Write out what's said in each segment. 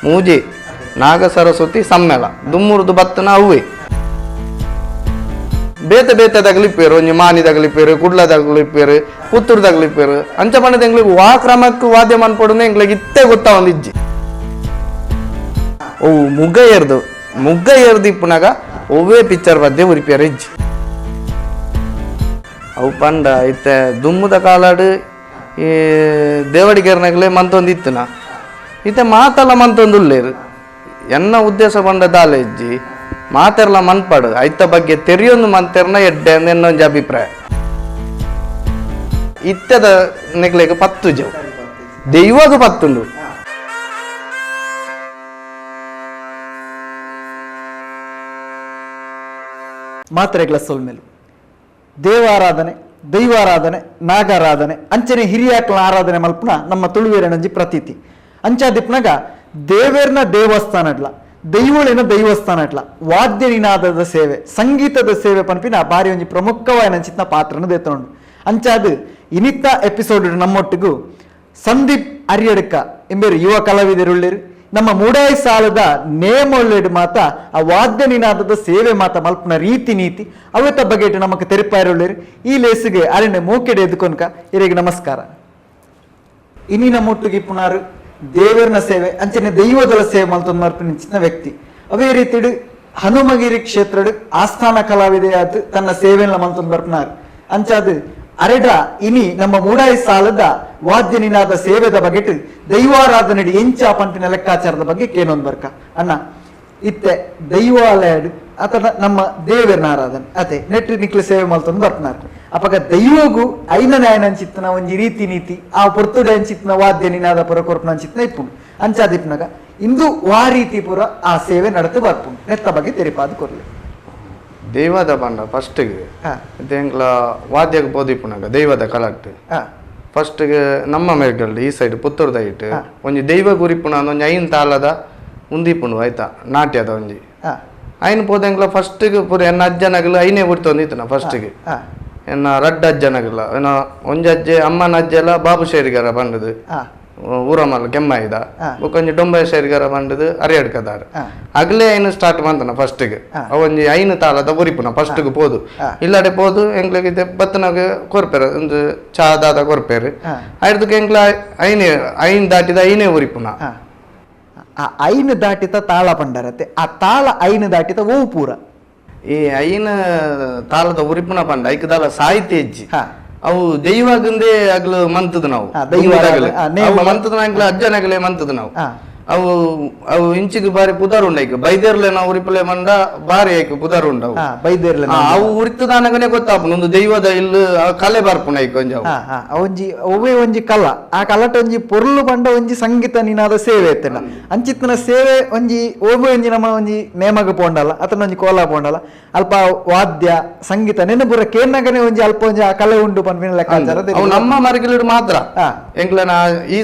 ಮೂಜಿ ನಾಗ ಸರಸ್ವತಿ ಸಮ್ಮೇಳ ದುಮ್ಮುರ್ದು ಬತ್ತನ ಅವ್ವೆ ಬೇತೆ ಬೇತೆ ತಗಲಿಪ್ಪೇರು ಒಂಜಿ ಮಾನಿ ತಗಲಿಪ್ಪೇರು ಕುಡ್ಲ ತಗಲಿಪ್ಪೇರು ಪುತ್ತೂರು ತಗಲಿಪ್ಪೇರು ಅಂಚ ಪಂಡದ ಎಂಗ್ಲಿಗೆ ವಾ ಕ್ರಮಕ್ಕೆ ವಾದ್ಯ ಮನ್ಪೊಡುನ ಎಂಗ್ಲಿಗೆ ಇತ್ತೆ ಗೊತ್ತಾ ಒಂದು ಇಜ್ಜಿ. ಓ ಮುಗ್ಗ ಏರ್ದು ಮುಗ್ಗ ಏರ್ದು ಇಪ್ಪುನಾಗ ಒವ್ವೇ ಪಿಕ್ಚರ್ ಬದ್ದೆ ಉರಿಪಿಯರ್ ಇಜ್ಜಿ. ಅವು ಪಂಡ ಇತ್ತೆ ದುಮ್ಮುದ ಕಾಲಾಡು ಈ ದೇವಡಿಗೆರ್ನಾಗಲೇ ಮಂತೊಂದು ಇತ್ತುನ ಇತ್ತೆ ಮಾತಲ್ಲ ಮಂತೊಂದು ಉಲ್ಲೇರು. ಎನ್ನ ಉದ್ದೇಶ ಪಂಡ ದಾಲ ಇಜ್ಜಿ ಮಾತೆರ್ಲ ಮನ್ಪಾಡು ಐತ ಬಗ್ಗೆ ತೆರಿಯೊಂದು ಮಂತೆರ್ನ ಎಡ್ಡೆ ಅನ್ನೊಂಜಿ ಅಭಿಪ್ರಾಯ. ಇತ್ತೆದ ನೆಕ್ಲೆಗ್ ಪತ್ತು ಜವು ದೈವಾಗ ಪತ್ತುಂಡು. ಮಾತ್ರೆಗಳ ಸೊಲ್ಮೆಲು ದೇವಾರಾಧನೆ ದೈವಾರಾಧನೆ ನಾಗಾರಾಧನೆ ಅಂಚನೆ ಹಿರಿಯಾಕ್ಲ ಆರಾಧನೆ ಮಲ್ಪನ ನಮ್ಮ ತುಳುವೇರನಂಜಿ ಪ್ರತೀತಿ. ಅಂಚಾದಿಪ್ನಾಗ ದೇವೇರ್ನ ದೇವಸ್ಥಾನಡ್ಲ ದೈವಳಿನ ದೈವಸ್ಥಾನ ಇಟ್ಲ ವಾದ್ಯ ನಿನಾದದ ಸೇವೆ ಸಂಗೀತದ ಸೇವೆ ಪನ್ಪಿನ ಬಾರಿ ಒಂಜಿ ಪ್ರಮುಖವಾದ ನಂಚಿತ್ನ ಪಾತ್ರನ ದೇತೊಂಡು. ಅಂಚಾದ ಇನಿತ್ತ ಎಪಿಸೋಡ್ ನಮ್ಮೊಟ್ಟಿಗೂ ಸಂದೀಪ್ ಅರಿಯಡ್ಕ ಎಂಬೇರು ಯುವ ಕಲಾವಿದರುಳ್ಳೇರು ನಮ್ಮ ಮೂಡಾಯಿ ಸಾಲದ ನೇಮೊಳ್ಳೆಡು ಮಾತ ಆ ವಾದ್ಯ ನಿನಾದದ ಸೇವೆ ಮಾತ ಮಲ್ಪನ ರೀತಿ ನೀತಿ ಅವೆತ ಬಗೆಟ್ ನಮಕ್ ತೆರಿಪಾಯರುಳ್ಳೇರು. ಈ ಲೇಸಿಗೆ ಅರಣ್ಯ ಮೂಕೆಡೆ ಎದ್ಕೊನ್ಕ ಇರೆಗೆ ನಮಸ್ಕಾರ. ಇನಿ ನಮ್ಮೊಟ್ಟಿಗೆ ಇಪ್ಪುನಾರು ದೇವರನ ಸೇವೆ ಅಂಚನೆ ದೈವದಲ ಸೇವೆ ಮಲ್ತೊಂದು ಮರ್ಪಿನ ವ್ಯಕ್ತಿ. ಅವೇ ರೀತಿಡು ಹನುಮಗಿರಿ ಕ್ಷೇತ್ರಡು ಆಸ್ಥಾನ ಕಲಾವಿದೆಯಾದ ತನ್ನ ಸೇವೆಯನ್ನು ಮಲ್ತೊಂದು ಬರ್ಪನಾರು. ಅಂಚಾದ ಅರೆಡ ಇನಿ ನಮ್ಮ ಮೂಡಾಯಿ ಸಾಲದ ವಾದ್ಯ ನಿನಾದ ಸೇವೆದ ಬಗೆಟ್ ದೈವಾರಾಧನೆ ಎಂಚ ಪಂಪಿನ ಲೆಕ್ಕಾಚಾರದ ಬಗ್ಗೆ ಕೇನೊಂದು ಬರ್ಕ ಅಣ್ಣ. ಇತ್ತೆ ದೈವಾಲಯಡು ಅಥವಾ ನಮ್ಮ ದೇವರನ ಆರಾಧನೆ ಅದೇ ನೆಟ್ರಿ ನಿಕ್ಲ ಸೇವೆ ಮಲ್ತೊಂದು ಬರ್ಪನಾರು. ಅಪಗ ದೈವಗು ಐನ ನ್ಯಾಯನಂಚಿತ್ತನ ಒಂಜಿ ರೀತಿ ನೀತಿ ಆ ಪೊರ್ತುಡೆ ಅಂಚಿತ್ನ ವಾದ್ಯ ನಿನಾದ ಪುರ ಕೊರ್ಪನ ಅಂಚಿತ್ನ ಇಪ್ಪುಂಡು. ಅಂಚಾದಿಪ್ನಾಗ ಇಂದು ವಾ ರೀತಿ ಪುರ ಆ ಸೇವೆ ನಡತು ಬರ್ಪುಂಡು ನೆತ್ತ ಬಗ್ಗೆ ತೆರಿಪಾದ ಕೊರ್ಲಿ. ದೈವದ ಪಂಡ ಫಸ್ಟ್ಗೆ ಎಂಕ್ಲ ವಾದ್ಯಕ್ಕೆ ಪೋದಿಪ್ಪುನಾಗ ದೈವದ ಕಲಟ್ ಫಸ್ಟ್ಗೆ ನಮ್ಮ ಮೇಲ್ಗಲ್ಡು ಈ ಸೈಡ್ ಪುತ್ತೂರ್ದ ಇಟ್ಟು ಒಂಜಿ ದೈವ ಗುರಿಪುಣ ಒಂಜಿ ಐನ್ ತಾಳದ ಉಂದಿಪುಂಡು ಆಯ್ತಾ ನಾಟ್ಯದ ಒಂಜಿ ಐನ್ ಪೋದೆಂಕ್ಲ ಫಸ್ಟ್ಗೆ ಪೂರ ಎನ್ನ ಅಜ್ಜನಗಲು ಐನೇ ಗುರ್ತೊಂದಿತ್ತನ ಫಸ್ಟ್ಗೆ. ಎನ್ನ ರಡ್ಡ ಅಜ್ಜನಗಲ ಎನ್ನ ಒಂಜಿ ಅಜ್ಜೆ ಅಮ್ಮನ ಅಜ್ಜೆಲ್ಲ ಬಾಬು ಶೇರಿಗಾರ ಬಂದದು ಊರಮಲ್ಲ ಕೆಮ್ಮಾಯಿದ ಬೊಕ್ಕೊಂಜಿ ಡೊಂಬೈ ಶೇರಿಗಾರ ಬಂದದು ಅರಿಯಡ್ಕದಾರ ಅಗಲೇ ಐನು ಸ್ಟಾರ್ಟ್ ಬಂದನ ಫಸ್ಟ್ಗೆ ಒಂಜಿ ಐನು ತಾಳದ ಉರಿಪುನ ಫಸ್ಟ್ಗೆ ಪೋದು ಇಲ್ಲಾಡೆ ಪೋದು ಎಂಗ್ಲಿಗೆ ಬತ್ತನಾಗ ಕೊರ್ಪೇರು ಒಂದು ಚಾ ದಾದ ಕೊರ್ಪೇರು ಐದಕ್ಕೆ ಎಂಗ್ಲ ಐನೇ ಐನ್ ದಾಟಿದ ಐನೇ ಉರಿಪುನ. ಆ ಐನು ದಾಟಿತ ತಾಳ ಪಂಡರತೆ ಆ ತಾಳ ಐನು ದಾಟಿತ ಓ ಪೂರ ಈ ಐನ ತಾಳದ ಉರಿಪುನ ಪಂಡ ಐಕದಾಲ ಸಾಹಿತ್ಯ ಹೆಜ್ಜಿ ಅವು ದೈವಗಂದೇ ಅಗ್ಲು ಮಂತದ ನಾವು ಮಂತದ ಎಂಕ್ಲ ಅಜ್ಜನಗಲೇ ಮಂತದ ನಾವು ಅವು ಅವು ಇಂಚಿಗೆ ಬಾರಿ ಪುದಾರ್ ಉಂಡೈಕ್ ಬೈದೇರ್ಲೆ ನಾವು ಉರಿಪಲೆ ಮಂಡ ಬಾರಿ ಐಕ್ ಪುದಾರ್ ಉಂಡವು ಬೈದೇರ್ಲೆ ಅವು ಉರಿತದಾನಗನೆ ಗೊತ್ತಾಪುಂಡು ಒಂದು ದೈವದ ಇಲ್ಲು ಕಲೆ ಬರ್ಪುಂಡು ಐಕ್ ಒಂಜಿ ಒಂಜಿ ಒವ್ವೇ ಒಂಜಿ ಕಲ ಆ ಕಲಟ ಒಂಜಿ ಪೊರ್ಲು ಪಂಡ ಒಂಜಿ ಸಂಗೀತ ನಿನಾದ ಸೇವೆ ಇತ್ತಂಡ ಅಂಚಿತ್ತನ ಸೇವೆ ಒಂಜಿ ಒವ್ವೇ ಒಂಜಿ ನಮ್ಮ ಒಂಜಿ ನೇಮಗ ಪೋಂಡಲ್ಲ ಅತನ ಒಂಜಿ ಕೋಲ ಪೋಂಡಲ್ಲ ಅಲ್ಪ ವಾದ್ಯ ಸಂಗೀತ ನೆನಪುರ ಕೇನ್ನಗನೆ ಒಂಜಿ ಅಲ್ಪ ಒಂಜಿ ಆ ಕಲೆ ಉಂಡು ಪನ್ಪಿನ ಲೆಕ್ಕಾಚಾರ. ಅವು ನಮ್ಮ ಮರಗಿಲಿಡು ಮಾತ್ರ ಎಂಕ್ಲನ ಈ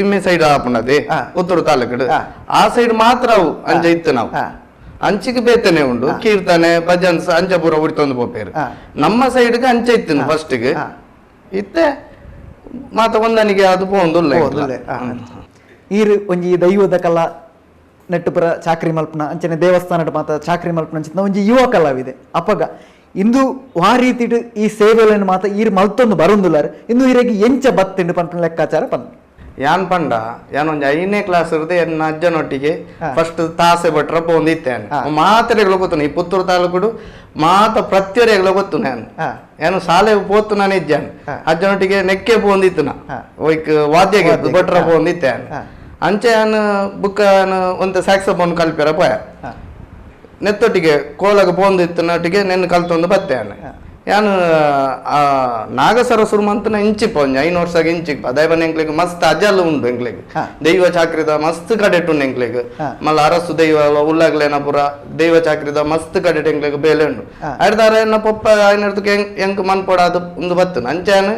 ಇಮ್ಮೆ ಸೈಡ್ ಆಪುಂಡದೆ ಪುತ್ತೂರು ತಾಲೂಕು ಆ ಸೈಡ್ ಮಾತ್ರ ಅವು ಅಂಚ ಇತ್ತು ನಾವು ಅಂಚಿಗೆ ಬೇತನೆ ಉಂಡು ಕೀರ್ತನೆ ಭಜನ್ಸ್ ಅಂಚಪುರ ಉಡಿತೊಂದು ಪೋಪೇರು ನಮ್ಮ ಸೈಡ್ಗೆ ಅಂಚೆ ಇತ್ತು ಫಸ್ಟ್ಗೆ ಇತ್ತೆ ಮಾತ ಒಂದನಿಗೆ ಅದು ಪೋಂದುಲ್ಲ. ಈರು ಒಂಜಿ ದೈವದ ಕಲಾ ನೆಟ್ಟುಪುರ ಚಾಕ್ರಿ ಮಲ್ಪನ ಅಂಚನೆ ದೇವಸ್ಥಾನದ ಮಾತ ಚಾಕ್ರಿ ಮಲ್ಪನ ಅಂಚಿನ ಒಂಜಿ ಯುವ ಕಲಾವಿದೆ. ಅಪಗ ಇಂದು ವಾ ರೀತಿಡು ಈ ಸೇವೆಗಳನ್ನು ಮಾತ ಈರು ಮಲ್ತೊಂದು ಬರೊಂದುಲ್ಲಾರು ಇಂದು ಈರೆಗೆ ಎಂಚ ಬತ್ತಿಂಡು ಪನ್ಪಿನ ಲೆಕ್ಕಾಚಾರ ಪನ್. ಯಾನ್ ಪಂಡ ಯಾನ್ ಒಂಜಿ 5ನೇ ಕ್ಲಾಸ್ ಇರದೆ ಎನ್ನ ಅಜ್ಜನೊಟ್ಟಿಗೆ ಫಸ್ಟ್ ತಾಸೆ ಭಟ್ರ ಪೋಂದಿತ್ತೇನೆ ಮಾತ್ರೆಗಳು ಗೊತ್ತು ಈ ಪುತ್ತೂರು ತಾಲೂಕುಡು ಮಾತ ಪ್ರತ್ಯರೆಗಳು ಗೊತ್ತು ನಾನು ಏನು ಶಾಲೆ ಪೋತು ನಾನು ಇಜ್ಜಾನ್ ಅಜ್ಜನೊಟ್ಟಿಗೆ ನೆಕ್ಕೆ ಪೋಂದಿತ್ತು ನಾ ಒಯ್ಕ್ ವಾದ್ಯಗೆ ಭಟ್ರ ಪೋಂದಿತ್ತೇನೆ. ಅಂಚೆ ಯಾನ್ ಬುಕ್ಕ ಒಂತ ಸ್ಯಾಕ್ಸೋಫೋನ್ ಕಲ್ಪಿರ ಪೋಯ ನೆತ್ತೊಟ್ಟಿಗೆ ಕೋಲಾಗ ಪೋಂದಿತ್ತು ನೊಟ್ಟಿಗೆ ನೆನ್ ಕಲ್ತೊಂದು ಬತ್ತೇನೆ. ಯಾನು ನಾಗಸರಸುರು ಮಂತನ ಇಂಚಿಪ್ಪ ಒಂಜಿ 5 ವರ್ಷ ಇಂಚಿಪ್ಪ ದೈವನ ಎಂಕ್ಲೆಗ್ ಮಸ್ತ್ ಅಜಲ್ ಉಂಡು ಎಂಕ್ಲೆಗ್ ದೈವ ಚಾಕ್ರಿದ ಮಸ್ತ್ ಕಡೆಟ್ ಉಂಡು ಎಂಕ್ಲೆಗ್ ಮಲ್ಲ ಅರಸು ದೈವ ಉಳ್ಳಾಗ್ಲೇನ ಪೂರ ದೈವ ಚಾಕ್ರಿದ ಮಸ್ತ್ ಕಡೆಟ್ ಎಂಕ್ಲೆಗ್ ಬೇಲೆ ಉಂಡು ಅಡ್ದಾರ ಎನ್ನ ಪೊಪ್ಪ ಐನರ್ದಕ್ಕೆ ಎಂಕ್ ಮನ್ಪೊಡ ಅದು ಒಂದು ಬತ್ತುನ ಅಂಚಾನು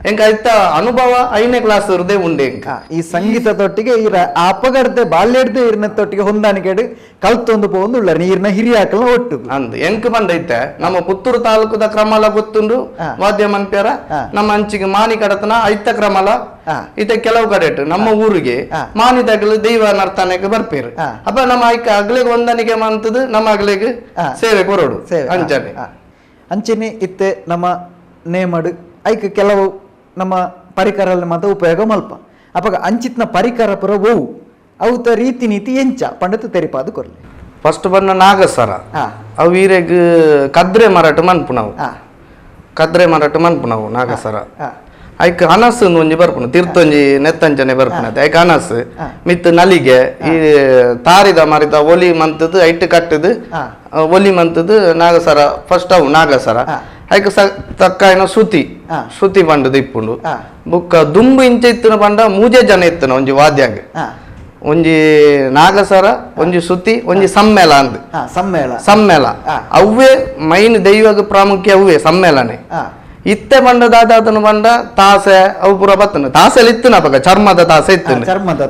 ಎಂಕ ಐತ ಅನುಭವ 5ನೇ ಕ್ಲಾಸ್ ಇರದೆ ಉಂಡೆ ಎಂಕ. ಈ ಸಂಗೀತದೊಟ್ಟಿಗೆ ಇರ ಅಪಗಡ್ದೆ ಬಾಲ್ಯಡ್ದೆ ಇರ್ನತ್ತೊಟ್ಟಿಗೆ ಹೊಂದಾಣಿಕೆ ಕಲ್ತೊಂದು ಪೋವೊಂದು ಉಳ್ಳಾರ ನೀರ್ನ ಹಿರಿಯಾಕಲ ಒಟ್ಟು ಅಂದ್ ಎಂಕ್ ಬಂದೈತೆ ನಮ್ಮ ಪುತ್ತೂರು ತಾಲೂಕುದ ಕ್ರಮಲ ಗೊತ್ತುಂಡು ವಾದ್ಯ ಮನ್ಪ್ಯಾರ ನಮ್ಮ ಅಂಚಿಗೆ ಮಾನಿ ಕಡತನ ಐತ ಕ್ರಮಲ ಇತ ಕೆಲವು ಕಡೆ ನಮ್ಮ ಊರಿಗೆ ಮಾನಿ ತಗಲು ದೈವ ನರ್ತನಕ್ಕೆ ಬರ್ಪೇರು. ಅಪ್ಪ ನಮ್ಮ ಐಕ ಅಗ್ಲಿಗೆ ಹೊಂದಾಣಿಕೆ ಮಂತದ್ದು ನಮ್ಮ ಅಗ್ಲಿಗೆ ಸೇವೆ ಕೊರೋಡು ಅಂಚನೆ ಅಂಚನೆ ಇತ್ತೆ ನಮ್ಮ ನೇಮಡು ಐಕ್ ಕೆಲವು ನಮ್ಮ ಪರಿಕರ ಮಾತ್ರ ಉಪಯೋಗ ಮಲ್ಪ ಅಪಗ ಅಂಚಿತ್ನ ಪರಿಕರ ಪುರ ಓವು ಅವುತ ರೀತಿ ನೀತಿ ಎಂಚ ಪಂಡತ ತೆರಿಪಾದು ಕೊರ್ಲಿ. ಫಸ್ಟ್ ಬಣ್ಣ ನಾಗಸರ ಅವು ಈರೆಗ್ ಕದ್ರೆ ಮರಾಟ ಮನ್ಪುನವು ಕದ್ರೆ ಮರಾಟ ಮನ್ಪುನವು ನಾಗಸರ. ಐಕ್ ಅನಸು ಒಂಜಿ ಬರ್ಪುನು ತೀರ್ಥೊಂಜಿ ನೆತ್ತಂಚನೆ ಬರ್ಪುನ ಐಕ್ ಅನಸು ಮಿತ್ ನಲಿಗೆ ಈ ತಾರಿದ ಮರಿದ ಒಲಿ ಮಂತದ್ದು ಐಟ್ ಕಟ್ಟದು ಒಲಿ ಮಂತದ್ದು ನಾಗಸರ ಫಸ್ಟ್ ಅವು ನಾಗಸರ. ಐಕ್ ತಕ್ಕ ಏನೋ ಶ್ರುತಿ ಶ್ರುತಿ ಬಂಡದ ಇಪ್ಪುಂಡು ಬುಕ್ಕ ದುಂಬು ಇಂಚ ಇತ್ತನ ಬಂಡ ಮೂಜೆ ಜನ ಇತ್ತನ ಒಂಜಿ ವಾದ್ಯಾಗ ಒಂಜಿ ನಾಗಸರ ಒಂಜಿ ಶ್ರುತಿ ಒಂಜಿ ಸಮ್ಮೇಳ ಅಂದ್ ಸಮ್ಮೇಳ ಸಮ್ಮೇಳ ಅವೇ ಮೈನ್ ದೈವಗ ಪ್ರಾಮುಖ್ಯ ಅವೇ ಸಮ್ಮೇಳನೆ. ಇತ್ತೆ ಬಂಡ ದಾದಾತನ ಬಂಡ ತಾಸೆ ಅವು ಪೂರ ಬತ್ತನ ತಾಸೆಲಿ ಇತ್ತನ ಅಪಗ ಚರ್ಮದ ತಾಸೆ ಇತ್ತು ಚರ್ಮದ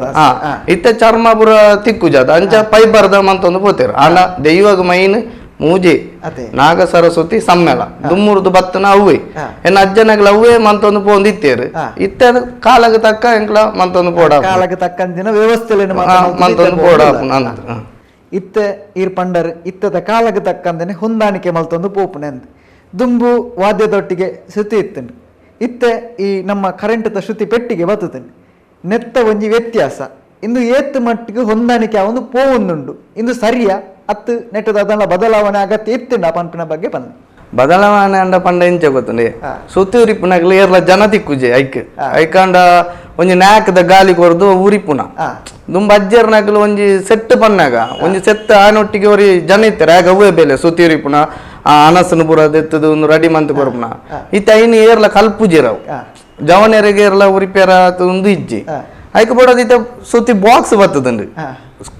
ಇತ್ತೆ ಚರ್ಮ ಪೂರ ತಿಕ್ಕು ಜಾತ ಅಂಚ ಪೈಬರ್ದ ಮಂತೊಂದು ಪೋತೇರು. ಆಂಡ ದೈವಗ ಮೈನ್ ಮೂಜೆ ನಾಗಸರಸ್ವತಿ ಸಮ್ಮೇಳ ದುಮ್ಮುರ್ದು ಬತ್ತನ ಅವೇ ಎನ್ನ ಅಜ್ಜನಗಳ ಅವೇ ಮಂತೊಂದು ಪೋಂದು ಇತ್ತೇರು. ಇತ್ತೆ ಕಾಲಗ ತಕ್ಕ ಎಂಕ್ಲ ಮಂತೊಂದು ಪೋಡ ಕಾಲಗ ತಕ್ಕಂದಿನ ವ್ಯವಸ್ಥೆ ಮಂತೊಂದು ಪೋಡ ಇತ್ತೆ ಈರ್ ಪಂಡರ್ ಇತ್ತದ ಕಾಲಗ ತಕ್ಕಂದನೆ ಹೊಂದಾಣಿಕೆ ಮಲ್ತೊಂದು ಪೋಪುನೆ ಅಂದ್ ದುಂಬು ವಾದ್ಯದೊಟ್ಟಿಗೆ ಶ್ರುತಿ ಇತ್ತುಂಡು ಇತ್ತೆ ಈ ನಮ್ಮ ಕರೆಂಟ್ದ ಶ್ರುತಿ ಪೆಟ್ಟಿಗೆ ಬತ್ತುತ್ತುಂಡು ನೆತ್ತ ಒಂಜಿ ವ್ಯತ್ಯಾಸ ಇಂದು ಏತ್ತು ಮಟ್ಟಿಗೆ ಹೊಂದಾಣಿಕೆ ಒಂದು ಪೋವೊಂದುಂಡು ಇಂದು ಸರಿಯಾ ಅತ್ತು ನೆಟ್ಟದ ಅದನ್ನ ಬದಲಾವಣೆ ಅಗತ್ಯ ಇತ್ತುಂಡ ಪಂಪಿನ ಬಗ್ಗೆ ಬಂದ ಬದಲಾವಣೆ ಅಂಡ ಪಂಡ ಇಂಚ ಗೊತ್ತುಂಡೆ ಸುತಿ ಉರಿಪುನಗ್ಲು ಏರ್ಲ ಜನ ತಿಕ್ಕುಜೆ ಐಕ್ ಐಕಾಂಡ ಒಂಜಿ ನ್ಯಾಕದ ಗಾಲಿ ಕೊರ್ದು ಉರಿಪುನ ದುಂಬ ಅಜ್ಜರ್ನಗ್ಲು ಒಂಜಿ ಸೆಟ್ ಪನ್ನಾಗ ಒಂಜಿ ಸೆಟ್ ಆನೊಟ್ಟಿಗೆ ಒರಿ ಜನ ಇತ್ತಾರೆ ಆಗ ಅವೇ ಬೆಲೆ ಸುತಿ ಉರಿಪುನ ಆ ಅನಸನು ಪೂರ ದೆತ್ತದು ಒಂದು ರೆಡಿ ಮಂತ್ ಕೊರ್ಪುನ ಇತ್ತ ಐನು ಏರ್ಲ ಕಲ್ಪುಜಿರವು ಜವನೆರೆಗೆ ಏರ್ಲ ಉರಿಪೇರ ಒಂದು ಇಜ್ಜಿ ಐಕ್ ಬೋಡದಿತ್ತ ಸುತಿ ಬಾಕ್ಸ್ ಬತ್ತದಂಡು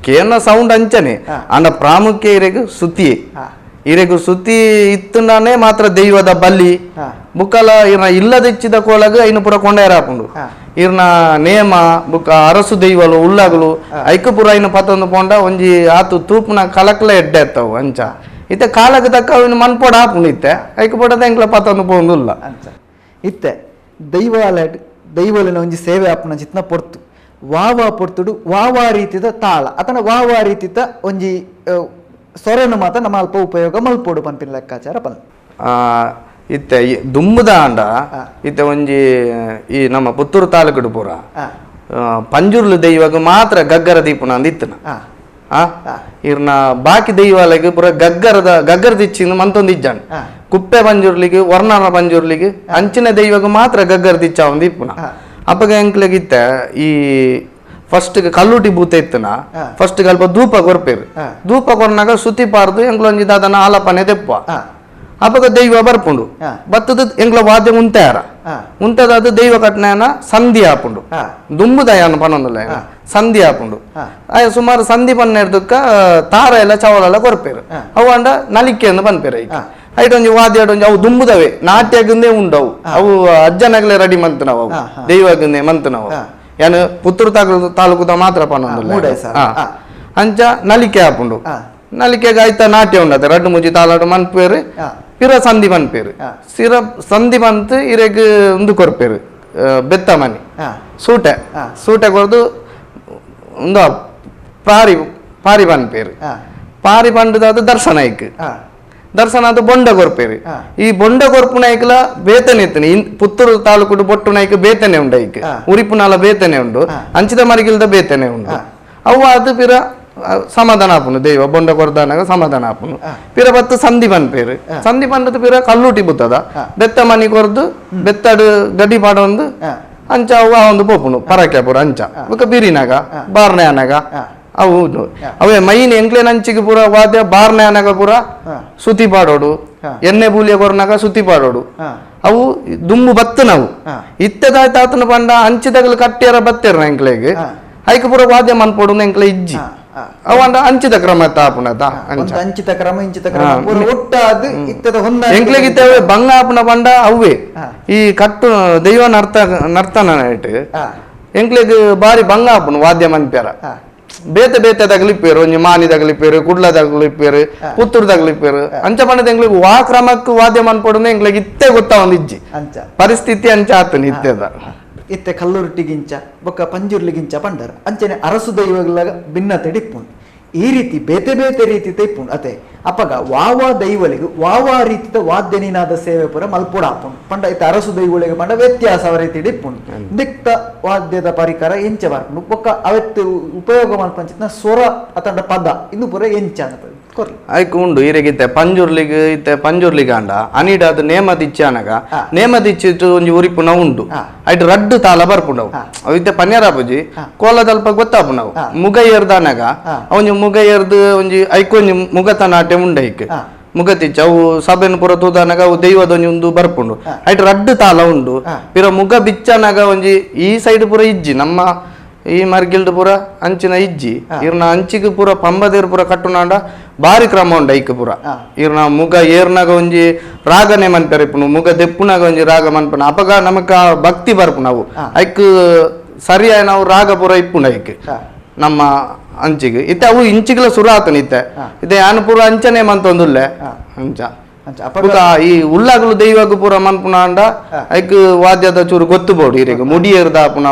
ಕೇನ ಸೌಂಡ್ ಅಂಚನೆ ಅಂಡ ಪ್ರಾಮುಖ್ಯ ಇರೆಗ್ ಸುತಿಯೇ ಇರೆಗು ಸುತಿ ಇತ್ತುಂಡಾನೆ ಮಾತ್ರ ದೈವದ ಬಲಿ ಬುಕ್ಕಲ ಇರ್ನ ಇಲ್ಲದಿಚ್ಚಿದ ಕೋಲಗ ಐನು ಪೂರ ಕೊಂಡೇರಾಪುಂಡು ಇರ್ನ ನೇಮ ಬುಕ್ಕ ಅರಸು ದೈವಲು ಉಳ್ಳಾಗಲು ಐಕು ಪೂರ ಐನು ಪತ್ತೊಂದು ಪೋಂಡ ಒಂಜಿ ಆತು ತೂಪುನ ಕಲಕ್ಲ ಎಡ್ಡೆ ಎತ್ತವು ಅಂಚ ಇತ್ತೆ ಕಾಲಕ್ಕೆ ತಕ್ಕ ಅವಿನ ಮನ್ಪೋಡ ಆಪುಂಡು ಇತ್ತೆ ಐಕು ಪೋಡದ ಎಂಕ್ಲ ಪತ್ತೊಂದು ಪೋಂದುಲ್ಲ ಅಂಚ ಇತ್ತೆ ದೈವಾಲಯ ದೈವಲಿನ ಒಂಜಿ ಸೇವೆ ಆಪುನ ಚಿತ್ನ ಪೊರ್ತು ವಾವಾ ಪೊರ್ತುಡು ವಾವಾ ರೀತಿದ ತಾಳ ಅತನ ವಾವಾ ರೀತಿದ ಒಂಜಿ ಸೊರನು ಮಾತ್ರ ನಮ್ಮ ಅಲ್ಪ ಉಪಯೋಗ ಮಲ್ಪೋಡು ಪನ್ಪಿನ ಲೆಕ್ಕಾಚಾರ ಪನ್ ಇತ್ತೆ ದುಂಬುದ ಅಂಡ ಇತ್ತೆ ಒಂಜಿ ಈ ನಮ್ಮ ಪುತ್ತೂರು ತಾಲೂಕುಡು ಪೂರ ಪಂಜುರ್ಲು ದೈವಗ ಮಾತ್ರ ಗಗ್ಗರ ದೀಪುನ ಅಂದ್ ಇತ್ತನ ಇರ್ನ ಬಾಕಿ ದೈವಾಲಯಕ್ಕೆ ಪೂರ ಗಗ್ಗರದ ಗಗ್ಗರದಿಚ್ಚಿಂದು ಮಂತೊಂದು ಇಜ್ಜಾನ್ ಕುಪ್ಪೆ ಪಂಜುರ್ಲಿಗೆ ವರ್ಣನ ಪಂಜುರ್ಲಿಗೆ ಅಂಚಿನ ದೈವಗ ಮಾತ್ರ ಗಗ್ಗರದಿಚ್ಚ ಒಂದು ಇಪ್ಪುನ. ಅಪ್ಪಗ ಎಂಕ್ಲೆಗಿತ್ತ ಈ ಫಸ್ಟ್ ಕಲ್ಲುಟಿ ಬೂತ ಇತ್ತನ ಫಸ್ಟ್ ಅಲ್ಪ ಧೂಪ ಕೊರ್ಪೇರು ಧೂಪ ಕೊರ್ನಾಗ ಸುತಿ ಪಾರ್ದು ಎಂಕ್ಲೊಂಜಿ ದಾದನ ಆಲಪನೆ ತೆಪ್ಪ ಅಪ್ಪಗ ದೈವ ಬರ್ಪುಂಡು ಬತ್ತದ ಎಂಕ್ಲ ವಾದ್ಯ ಉಂತಾರ ಉಂತದಾದ ದೈವ ಕಟ್ನ ಸಂಧಿ ಆಪುಂಡು ದುಂಬುದಯಾನ ಪನೊಂದುಲ್ಲ ಸಂಧಿ ಆಪುಂಡು ಆಯ ಸುಮಾರು ಸಂಧಿ ಪನ್ನೆರ್ದಕ್ಕ ತಾರ ಎಲ್ಲ ಚವಲೆಲ್ಲ ಕೊರ್ಪೇರು ಅವು ಅಂಡ ನಲಿಕೆ ಅಂದ್ ಪನ್ಪೇರು ಐಕ್ ಐಟ್ ಒಂಜಿ ವಾದ್ಯ ಒಂಜಿ ಅವು ದುಂಬುದವೆ ನಾಟ್ಯಗಂದೇ ಉಂಡವು ಅವು ಅಜ್ಜನಗಲೇ ರೆಡಿ ಮಂತನವು ಅವು ದೈವಗಂದೇ ಮಂತನವು ಯಾನು ಪುತ್ತೂರು ತಾಲೂಕುದ ಮಾತ್ರ ಪನೊಂದುಲ್ಲ ಅಂಚ ನಲಿಕೆ ಆಪುಂಡು ನಲಿಕೆಗೆ ಆಯ್ತಾ ನಾಟ್ಯ ಉಂಡತೆ ರಡ್ಡು ಮುಜಿ ತಾಲಾಡು ಮನ್ಪೇರು ಪಿರ ಸಂಧಿ ಮನ್ಪೇರು ಸಿರ ಸಂಧಿ ಮಂತ್ ಇರೆಗ್ ಉಂದು ಕೊರ್ಪೇರು ಬೆತ್ತ ಮನಿ ಸೂಟೆ ಸೂಟೆ ಕೊರ್ದು ಉಂದು ಪಾರಿ ಪಾರಿ ಪನ್ಪೇರು ಪಾರಿ ಪಂಡದಾದ ದರ್ಶನ ಐಕ್ ದರ್ಶನ ಅದು ಬೊಂಡ ಕೊರ್ಪೇರು ಈ ಬೊಂಡ ಕೊರ್ಪುನ ಐಕ್ಲ ಬೇತನೆ ಇತ್ತನೆ ಪುತ್ತೂರು ತಾಲೂಕು ಬೊಟ್ಟು ನೈಕ್ ಬೇತನೆ ಉಂಡು ಐಕ್ ಉರಿಪುನಾಲ ಬೇತನೆ ಉಂಡು ಅಂಚಿದ ಮರಿಗಿಲ್ದ ಬೇತನೆ ಉಂಡು ಅವು ಅದು ಪಿರ ಸಮಾಧಾನ ಆಪುನು ದೈವ ಬೊಂಡ ಕೊರ್ದಾನಾಗ ಸಮಾಧಾನ ಆಪುನು ಪಿರ ಬತ್ತು ಸಂಧಿ ಪನ್ಪೇರು ಸಂಧಿ ಪಂಡದ ಪಿರ ಕಲ್ಲುಟಿ ಬುತ್ತದ ಬೆತ್ತ ಮನಿ ಕೊರ್ದು ಬೆತ್ತಡು ಗಡಿ ಪಾಡೊಂದು ಅಂಚ ಅವು ಒಂದು ಪೋಪುನು ಪರಕೆ ಪೂರ ಅಂಚ ಬೊಕ್ಕ ಬಿರಿನಾಗ ಬಾರ್ನೆ ಅನಾಗ ಅವು ಅವೇ ಮೈನ್ ಎಂಕ್ಲೇನ ಅಂಚಿಗೆ ಪೂರ ವಾದ್ಯ ಬಾರ್ನೆ ಅನಾಗ ಪೂರ ಸುತಿ ಪಾಡೋಡು ಎಣ್ಣೆ ಬೂಲಿಯ ಕೊರ್ನಾಗ ಸುತಿ ಪಾಡೋಡು ಅವು ದುಂಬು ಬತ್ತು ನಾವು ಇತ್ತದಾಯ್ತು ಆತನ ಪಂಡ ಅಂಚಿದಗಲು ಕಟ್ಟಿಯರ ಬತ್ತೇರ ಎಂಕ್ಲೆಗ್ ಐಕ ಪೂರ ವಾದ್ಯ ಮನ್ಪೋಡು ಎಂಕ್ಲೆ ಇಜ್ಜಿ. ಅವಂಡ ಅಂಚಿದ ಕ್ರಮ ತಾಪುನದ ಅಂಚಿತ ಕ್ರಮ ಇಂಚಿತ ಕ್ರಮ ಒಟ್ಟಾದ್ ಇತ್ತದ ಹೊಂದಾಣಿಕೆ ಎಂಕ್ಲೆಗ್ ಇತ್ತೆ ಅವೇ ಬಂಗ ಆಪುನ ಪಂಡ ಅವ್ವೆ ಈ ಕಟ್ಟು ದೈವ ನರ್ತ ನರ್ತನ ಇಟ್ಟು ಎಂಕ್ಲೆಗ್ ಬಾರಿ ಬಂಗ ಆಪುನು ವಾದ್ಯ ಮನ್ಪ್ಯಾರ ಬೇತೆ ಬೇತೆ ತಗಲಿಪ್ಪೇರು ಒಂಜಿ ಮಾನಿ ತಗಲಿಪ್ಪೇರು ಕುಡ್ಲ ತಗಲಿಪ್ಪೇರು ಪುತ್ತೂರು ತಗಲಿಪ್ಪೇರು ಅಂಚ ಪಂಡದ ಎಂಕ್ಲೆಗ್ ವಾ ಕ್ರಮಕ್ಕೆ ವಾದ್ಯ ಮನ್ಪೊಡುನ ಎಂಕ್ಲೆಗ್ ಇತ್ತೆ ಗೊತ್ತ ಒಂದು ಇಜ್ಜಿ ಪರಿಸ್ಥಿತಿ ಅಂಚ ಆತನ ಇತ್ತೆದ ಇತ್ತೆ ಕಲ್ಲುರ್ಟಿಗಿಂಚ ಬೊಕ್ಕ ಪಂಜುರ್ಲಿಗಿಂಚ ಪಂಡರ್ ಅಂಚನೆ ಅರಸು ದೈವಗಳ ಭಿನ್ನತೆ ಇಪ್ಪುಂಡು ಈ ರೀತಿ ಬೇತೆ ಬೇತೆ ರೀತಿ ಇಪ್ಪುಂಡು ಅತೆ ಅಪಗ ವಾವಾ ದೈವಲಿಗೆ ವಾವಾ ರೀತಿದ ವಾದ್ಯ ನಿನಾದ ಸೇವೆ ಪೂರ ಮಲ್ಪೊಡ ಆಪುಂಡು ಪಂಡ ಇತ್ತೆ ಅರಸು ದೈವಳಿಗೆ ಪಂಡ ವ್ಯತ್ಯಾಸ ರೀತಿ ಇಪ್ಪುಂಡು ದಿಕ್ತ ವಾದ್ಯದ ಪರಿಕರ ಎಂಚ ಬರ್ಪುಂಡು ಬೊಕ್ಕ ಅವತ್ತು ಉಪಯೋಗ ಮಲ್ಪಂಚಿನ ಸ್ವರ ಅತಂಡ ಪದ ಇಂದು ಪೂರ ಎಂಚ ಅಂತ ಕೊರ್ಲಿ ಐಕ್ ಉಂಡು ಈರೆಗಿತ್ತೆ ಪಂಜುರ್ಲಿಗ್ ಇತ್ತೆ ಪಂಜುರ್ಲಿಗ್ ಅಂಡ ಅನಿಡಾದ ನೇಮ ದಿಚ್ಚಾನಗ ನೇಮ ದಿಚ್ಚಿಟ್ಟು ಒಂಜಿ ಉರಿಪುನ ಉಂಡು ಐಟ್ ರಡ್ಡು ತಾಲ ಬರ್ಪುಂಡವು ಅವು ಇತ್ತೆ ಪನ್ಯರಾಪುಜಿ ಕೋಲದಲ್ಪ ಗೊತ್ತಾಪುನವು ಮುಗ ಏರ್ದಾನಗ ಒಂಜಿ ಮುಗ ಏರ್ದು ಒಂಜಿ ಐಕೊಂಜಿ ಮುಗತ ನಾಟ್ಯ ಉಂಡು ಐಕ್ ಮುಗತಿಚ್ಚ ಅವು ಸಭೆನ ಪೂರ ತೂದಾನಗ ಅವು ದೈವದ ಒಂಜಿ ಉಂದು ಬರ್ಪುಂಡು ಐಟ್ ರಡ್ಡು ತಾಲ ಉಂಡು ಪಿರ ಮುಗ ಬಿಚ್ಚನಾಗ ಒಂಜಿ ಈ ಸೈಡ್ ಪೂರ ಇಜ್ಜಿ ನಮ್ಮ ಈ ಮರ್ಗಿಲ್ಡ್ ಪೂರ ಅಂಚಿನ ಇಜ್ಜಿ ಇರ್ನ ಅಂಚಿಗೆ ಪೂರ ಪಂಬದೇರು ಪೂರ ಕಟ್ಟುನಾಂಡ ಬಾರಿ ಕ್ರಮ ಉಂಡು ಐಕ್ ಪೂರ ಇರ್ನ ಮುಗ ಏರ್ನಾಗ ಒಂಜಿ ರಾಗನೆ ಮನ್ಪೆರ ಇಪ್ಪುನು ಮುಗ ದೆಪ್ಪುನಾಗ ಒಂಜಿ ರಾಗ ಮನ್ಪುನ ಅಪಗ ನಮಕ ಭಕ್ತಿ ಬರ್ಪುನವು ಐಕ್ ಸರಿಯಾಯ ನಾವು ರಾಗ ಪೂರ ಇಪ್ಪುಂಡು ಐಕ್ ನಮ್ಮ ಅಂಚಿಗೆ ಇತ್ತೆ ಅವು ಇಂಚಿಗೆಲ ಸುರ ಆತನ ಇತ್ತೆ ಇತ್ತೆ ಯಾನ್ ಪೂರ ಅಂಚನೆ ಮಂತೊಂದುಲ್ಲೆ ಅಂಚ ಈ ಉಳ್ಳಾಗಲು ದೈವಗ್ ಪೂರ ಮನ್ಪುನಾಂಡ ಐಕ್ ವಾದ್ಯದ ಚೂರು ಗೊತ್ತು ಬೋಡು ಇರೆಗ್ ಮುಡಿಯೇರ್ದ ಪುನ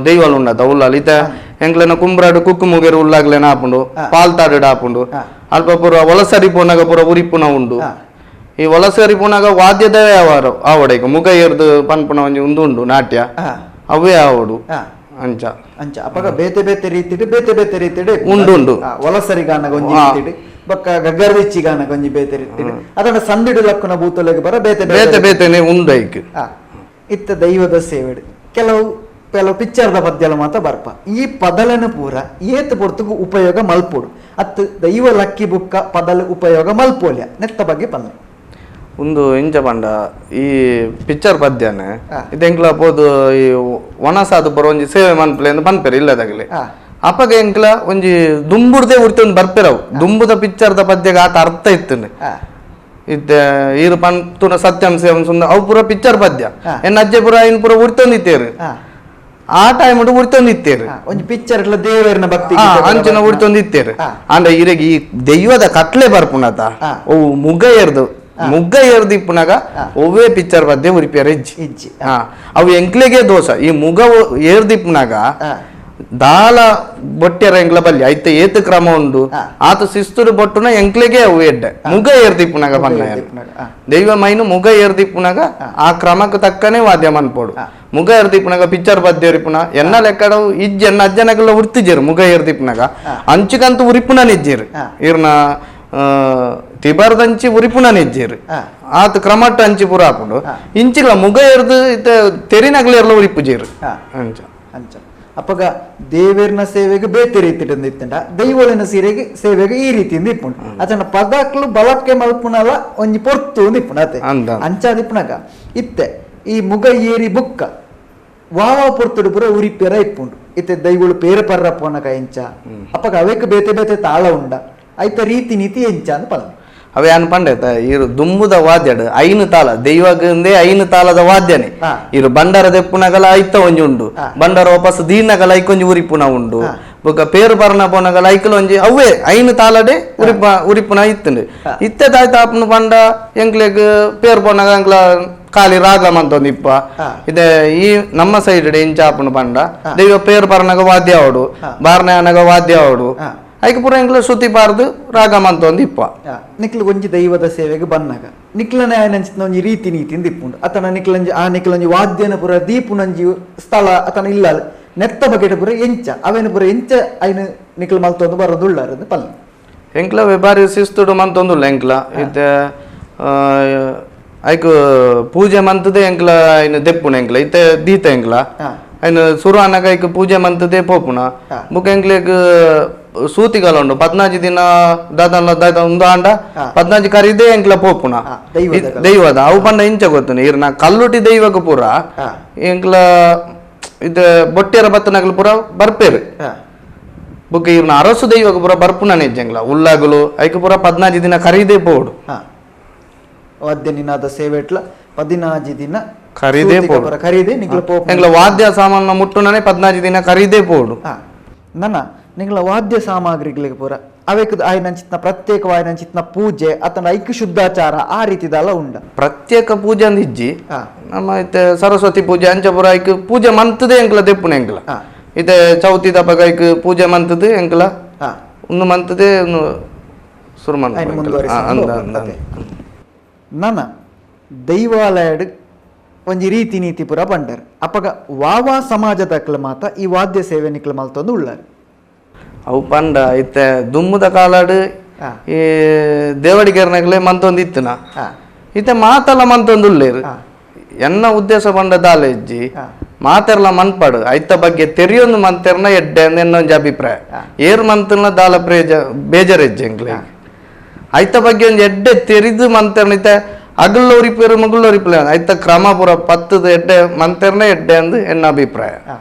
ದೈವಲು ಉಂಡದ ಉಳ್ಳಾಲು ಇತ್ತೆ ಎಂಕ್ಲೆನ ಕುಂಬ್ರಾಡು ಕುಕ್ಕು ಮುಗೇರು ಉಳ್ಳಾಗ್ಲೇನ ಆಪುಂಡು ಪಾಲ್ತಾಡು ಆಪುಂಡು ಅಲ್ಪ ಪೂರ ಒಲಸರಿ ಪೋನಾಗ ಪೂರ ಉರಿಪುನ ಉಂಡು ಈ ಒಲಸರಿ ಪೋನಾಗ ವಾದ್ಯದವೇ ಆವಾರು ಆವಡ ಈಗ ಮುಗ ಏರ್ದು ಪನ್ಪುನ ಒಂಜಿ ಉಂದು ಉಂಡು ನಾಟ್ಯ ಅವೇ ಆವಡು ಅಂಚ ಅಂಚ ಅಪಗ ಬೇತೆ ಬೇತೆ ರೀತಿಡ್ ಬೇತೆ ಬೇತೆ ರೀತಿಡ್ ಉಂಡು ಉಂಡು ಒಲಸರಿ ಗಾನಗ ಒಂಜಿ ರೀತಿಡ್ ಬೊಕ್ಕ ಗಗ್ಗರದಿಚ್ಚಿ ಗಾನಗ ಒಂಜಿ ಬೇತೆ ರೀತಿಡ್ ಅದನ್ನ ಸಂದಿಡು ಲಕ್ಕುನ ಬೂತೊಲೆಗ್ ಬರ ಬೇತೆ ಬೇತೆ ಬೇತೆನೆ ಉಂಡು ಐಕ್ ಇತ್ತ ದೈವದ ಸೇವೆಡ್ ಕೆಲವು ಕೆಲವು ಪಿಕ್ಚರ್ದ ಪದ್ಯಲ ಮಾತ ಬರ್ಪ ಈ ಪದಲನ ಪೂರ ಏತ್ ಪೊರ್ತುಗು ಉಪಯೋಗ ಮಲ್ಪೋಡು ಅತ್ ದೈವ ಲಕ್ಕಿ ಬುಕ್ಕ ಪದಲ ಉಪಯೋಗ ಮಲ್ಪೋಲ್ಯ ನೆತ್ತ ಬಗ್ಗೆ ಪನ್ನೆ ಒಂದು ಇಂಚ ಪಂಡ ಈ ಪಿಕ್ಚರ್ ಪದ್ಯನೆ ಇದು ಎಂಕ್ಲ ಪೋದು ಈ ಒಣಸಾದ ಪೂರ ಒಂಜಿ ಸೇವೆ ಮನ್ಪಲೆ ಅಂತ ಪನ್ಪೆರ್ ಇಲ್ಲದಾಗಲಿ ಅಪಗ ಎಂಕ್ಲ ಒಂಜಿ ದುಂಬುಡ್ದೇ ಉರ್ತಿ ಒಂದು ಬರ್ಪೆರವು ದುಂಬುದ ಪಿಕ್ಚರ್ದ ಪದ್ಯಗ ಆತ ಅರ್ಥ ಇತ್ತನೆ ಇತ್ತೆ ಈರು ಪಂತುನ ಸತ್ಯಂ ಸೇವಂ ಸುಂದ ಅವು ಪೂರ ಪಿಕ್ಚರ್ ಪದ್ಯ ಎನ್ನ ಅಜ್ಜೆ ಪೂರ ಇನ್ ಪೂರ ಉರ್ತೊಂದಿತ್ತೇರು ಆ ಟೈಮ್ ಉರ್ತೊಂದಿತ್ತೇರು ಒಂಜಿ ಪಿಕ್ಚರ್ ದೇವರನ ಭಕ್ತಿ ಅಂಚಿನ ಉರ್ತೊಂದಿತ್ತೇರು ಅಂಡ ಇರೆಗ್ ಈ ದೈವದ ಕಟ್ಲೆ ಬರ್ಪುನತ ಅವು ಮುಗ್ಗ ಏರ್ದು ಮುಗ್ಗ ಏರ್ದು ಇಪ್ಪುನಾಗ ಒವ್ವೇ ಪಿಕ್ಚರ್ ಪದ್ಯ ಉರಿಪಿಯರ ಇಜ್ಜಿ ಇಜ್ಜಿ ಅವು ಎಂಕ್ಲೆಗೆ ದೋಷ ಈ ಮುಗ ಏರ್ದಿಪ್ಪುನಾಗ ದಾಲ ಬೊಟ್ಟೆರ ಎಂಕ್ಲ ಬಲ್ಲಿ ಐತೆ ಏತು ಕ್ರಮ ಉಂಡು ಆತ ಶಿಸ್ತುಡು ಬೊಟ್ಟುನ ಎಂಕ್ಲೆಗೆ ಅವು ಎಡ್ಡೆ ಮುಗ ಏರ್ದಿಪ್ಪುನಾಗ ಬನ್ನ ದೈವ ಮೈನು ಮುಗ ಏರ್ದಿಪ್ಪುನಾಗ ಆ ಕ್ರಮಕ್ಕೆ ತಕ್ಕನೆ ವಾದ್ಯ ಮನ್ಪೋಡು ಮುಗ ಏರ್ದಿಪ್ಪುನಾಗ ಪಿಕ್ಚರ್ ಪದ್ಯ ಉರಿಪುನ ಎನ್ನ ಲೆಕ್ಕಡವು ಇಜ್ಜಿ ಎನ್ನ ಅಜ್ಜನಗೆಲ್ಲ ಉರ್ತಿಜೇರು ಮುಗ ಏರ್ದಿಪ್ಪುನಾಗ ಅಂಚಿಗಂತೂ ಉರಿಪುನ ನಿಜ್ಜೇರು ಇರ್ನ ತಿಬಾರ್ದಂಚಿ ಉರಿಪುನ ನಿಜ್ಜೇರು ಆತ ಕ್ರಮಟ್ಟ ಅಂಚಿ ಪೂರ ಹಾಕೊಂಡು ಇಂಚಿಗಳ ಮುಗ ಏರ್ದು ಇತ್ತ ತೆರಿನಗಲೇರ್ಲ ಉರಿಪುಜೇರು ಅಂಚ ಅಂಚ ಅಪಗ ದೇವೇರ್ನ ಸೇವೆಗೆ ಬೇತೆ ರೀತಿ ಇತ್ತಂಡ ದೈವಳಿನ ಸೀರೆಗೆ ಸೇವೆಗೆ ಈ ರೀತಿಯಿಂದ ಇಪ್ಪುಂಡು ಅಚನ ಪದಕ್ಲು ಬಲಕ್ಕೆ ಮಲ್ಪುನಲ ಒಂಜಿ ಪೊರ್ತು ಇಪ್ಪುಂಡು ಅತೆ ಅಂಚಾದಿಪ್ಪುನಾಗ ಇತ್ತೆ ಈ ಮುಗ ಏರಿ ಬುಕ್ಕ ವಾವಾ ಪೊರ್ತುಡು ಪೂರ ಉರಿಪೆರ ಇಪ್ಪುಂಡು ಇತ್ತೆ ದೈವಳು ಪೇರ ಪರ್ರ ಪೋನಕ ಎಂಚ ಅಪಗ ಅವೇಕ್ ಬೇತೆ ಬೇತೆ ತಾಳ ಉಂಡ ಐತ ರೀತಿ ನೀತಿ ಎಂಚ ಅಂತ ಪಲ್ಲ ಅವೇ ಅನ್ ಪಂಡೇತ ಇರು ದುಂಬುದ ವಾದ್ಯಡು ಐನು ತಾಳ ದೈವಗಂದೇ ಐನು ತಾಳದ ವಾದ್ಯನೆ ಇರು ಬಂಡಾರ ದೆಪ್ಪುನಗಲ ಐತ ಒಂಜಿ ಉಂಡು ಬಂಡಾರ ವಾಪಸ್ ದೀನಗಲ ಐಕೊಂಜಿ ಉರಿಪುನ ಉಂಡು ಬೊಕ್ಕ ಪೇರು ಪರ್ನ ಪೋನಗಲ ಐಕಲ ಒಂಜಿ ಅವೇ ಐನು ತಾಳಡೆ ಉರಿಪ ಉರಿಪುನ ಇತ್ತುಂಡು ಇತ್ತೆ ತಾಯ್ತ ಆಪುನ ಪಂಡ ಎಂಕ್ಲೆಗ್ ಪೇರು ಪೋನಗ ಎಂಕ್ಲ ಖಾಲಿ ರಾಗ ಮಂತೊಂದು ಇಪ್ಪ ಇದೆ ಈ ನಮ್ಮ ಸೈಡ್ ಇಂಚ ಆಪುನ ಪಂಡ ದೈವ ಪೇರು ಪರ್ನಗ ವಾದ್ಯ ಅವಡು ಬಾರ್ನೆ ಅನಗ ವಾದ್ಯ ಅವಡು ಐಕ್ ಪೂರ ಎಂಕ್ಲ ಶ್ರುತಿ ಬಾರ್ದು ರಾಗ ಮಂತೊಂದು ಇಪ್ಪ ನಿಕ್ಲು ಒಂಜಿ ದೈವದ ಸೇವೆಗೆ ಬನ್ನಾಗ ನಿಕ್ಲನೆ ಆಯನಂಚಿನ ಒಂಜಿ ರೀತಿ ನೀತಿಂದ ಇಪ್ಪುಂಡು ಅತನ ನಿಕ್ಲಂಜಿ ಆ ನಿಕ್ಲಂಜಿ ವಾದ್ಯನ ಪೂರ ದೀಪುನಂಜಿ ಸ್ಥಳ ಅತನ ಇಲ್ಲ ನೆತ್ತ ಬಗೆಟ ಪೂರ ಎಂಚ ಅವೇನ ಪೂರ ಎಂಚ ಐನ ನಿಕ್ಲ ಮಲ್ತೊಂದು ಬರೋದುಳ್ಳಾರ ಪಲ್ಲ ಎಂಕ್ಲ ಬಾರಿ ಶಿಸ್ತುಡು ಮಂತೊಂದುಲ್ಲ ಎಂಕ್ಲ ಇತ್ತೆ ಐಕ್ ಪೂಜೆ ಮಂತದೆ ಎಂಕ್ಲ ಐನ ದೆಪ್ಪುನ ಎಂಕ್ಲ ಇತ್ತೆ ದೀತ ಎಂಕ್ಲ ಐನ ಸುರು ಅನಗ ಐಕ್ ಪೂಜೆ ಮಂತದೆ ಪೋಪುನ ಬುಕ್ ಎಂಕ್ಲೆಗ್ ಸೂತಿಗಾಲ ಉಂಡು 14 ದಿನ ದಾದಲ್ಲ ದಾದ ಒಂದು ಆಂಡ 14 ಕರಿದೇ ಎಂಕ್ಲ ಪೋಪುನ ದೈವದ ಅವು ಪಂಡ ಇಂಚ ಗೊತ್ತುನ ಇರ್ನ ಕಲ್ಲುಟಿ ದೈವಗ ಪೂರ ಎಂಕ್ಲ ಇದು ಬೊಟ್ಟೆರ ಬತ್ತನಗಲು ಪೂರ ಬರ್ಪೇರು ಬೊಕ್ಕ ಇವ್ನ ಅರಸು ದೈವಕ್ಕೆ ಪೂರ ಬರ್ಪುನ ಇಜ್ಜಂಗ್ಲ ಉಲ್ಲಾಗಲು ಐಕ್ ಪೂರ 14 ದಿನ ಕರೀದೇ ಪೋಡು. ವಾದ್ಯ ನಿನಾದ ಸೇವೆಟ್ಲ 14 ದಿನ ಖರೀದೇ ಪೋಡು, ಖರೀದೆ ನಿಂಗ್ಲ ಪೋಪು ಎಂಗ್ಲ ವಾದ್ಯ ಸಾಮಾನ ಮುಟ್ಟುನನೆ 14 ದಿನ ಖರೀದೇ ಪೋಡು. ನನ್ನ ನಿಂಗ್ಲ ವಾದ್ಯ ಸಾಮಗ್ರಿಗಳಿಗೆ ಪೂರ ಅವೇಕ್ ಆಯ್ನಂಚಿತ್ನ ಪ್ರತ್ಯೇಕವಾಯ್ನಂಚಿತ್ನ ಪೂಜೆ ಅತನ ಐಕ್ ಶುದ್ಧಾಚಾರ ಆ ರೀತಿದಲ್ಲ ಉಂಡ. ಪ್ರತ್ಯೇಕ ಪೂಜೆ ಅಂದ್ ಇಜ್ಜಿ, ನಮ್ಮ ಇತ್ತೆ ಸರಸ್ವತಿ ಪೂಜೆ ಅಂಚ ಪೂರ ಐಕ್ ಪೂಜೆ ಮಂತದೆ ಎಂಕ್ಲ ದೆಪ್ಪುನ ಎಂಕ್ಲ. ಇತ್ತೆ ಚೌತಿ ದಪಗ ಐಕ್ ಪೂಜೆ ಮಂತದೆ ಎಂಕ್ಲ ಒಂದು ಮಂತದೆ ಶುರು ಮಂತ. ನನ್ನ ದೈವಾಲಯಡ್ ಒಂಜಿ ರೀತಿ ನೀತಿ ಪೂರ ಬಂಡರ್ ಅಪಗ ವಾವಾ ಸಮಾಜದಕ್ಲ ಮಾತ ಈ ವಾದ್ಯ ಸೇವೆ ನಿಕ್ಲ ಮಲ್ತೊಂದು ಉಳ್ಳಾರ. ಅವು ಪಂಡ ಇತ್ತೆ ದುಮ್ಮದ ಕಾಲಾಡು ಈ ದೇವಡಿಗೆರ್ನಗ್ಲೆ ಮಂತೊಂದು ಇತ್ತುನ, ಇತ್ತೆ ಮಾತಲ್ಲ ಮಂತೊಂದು ಉಳ್ಳೇರು. ಎನ್ನ ಉದ್ದೇಶ ಪಂಡ ದಾಲ ಇಜ್ಜಿ ಮಾತೆರ್ಲ ಮನ್ಪಾಡು ಐತ ಬಗ್ಗೆ ತೆರಿಯೊಂದು ಮಂತೆರ್ನ ಎಡ್ಡೆ ಅಂದ್ ಎನ್ನ ಒಂಜಿ ಅಭಿಪ್ರಾಯ. ಏರ್ ಮಂತನ ದಾಲ ಪ್ರೇಜ ಬೇಜಾರೆಜ್ಜಿ ಎಂಕ್ಲೆ ಐತ ಬಗ್ಗೆ ಒಂಜಿ ಎಡ್ಡೆ ತೆರಿದು ಮಂತೆರ್ನ ಇತ್ತೆ ಅಗಲ್ಲೋರಿಪೇರು ಮಗುಲ್ಲೋರಿಪೇರು ಐತ ಕ್ರಮ ಪೂರ ಪತ್ತದ ಎಡ್ಡೆ ಮಂತೆರ್ನ ಎಡ್ಡೆ ಅಂದ್ ಎನ್ನ ಅಭಿಪ್ರಾಯ.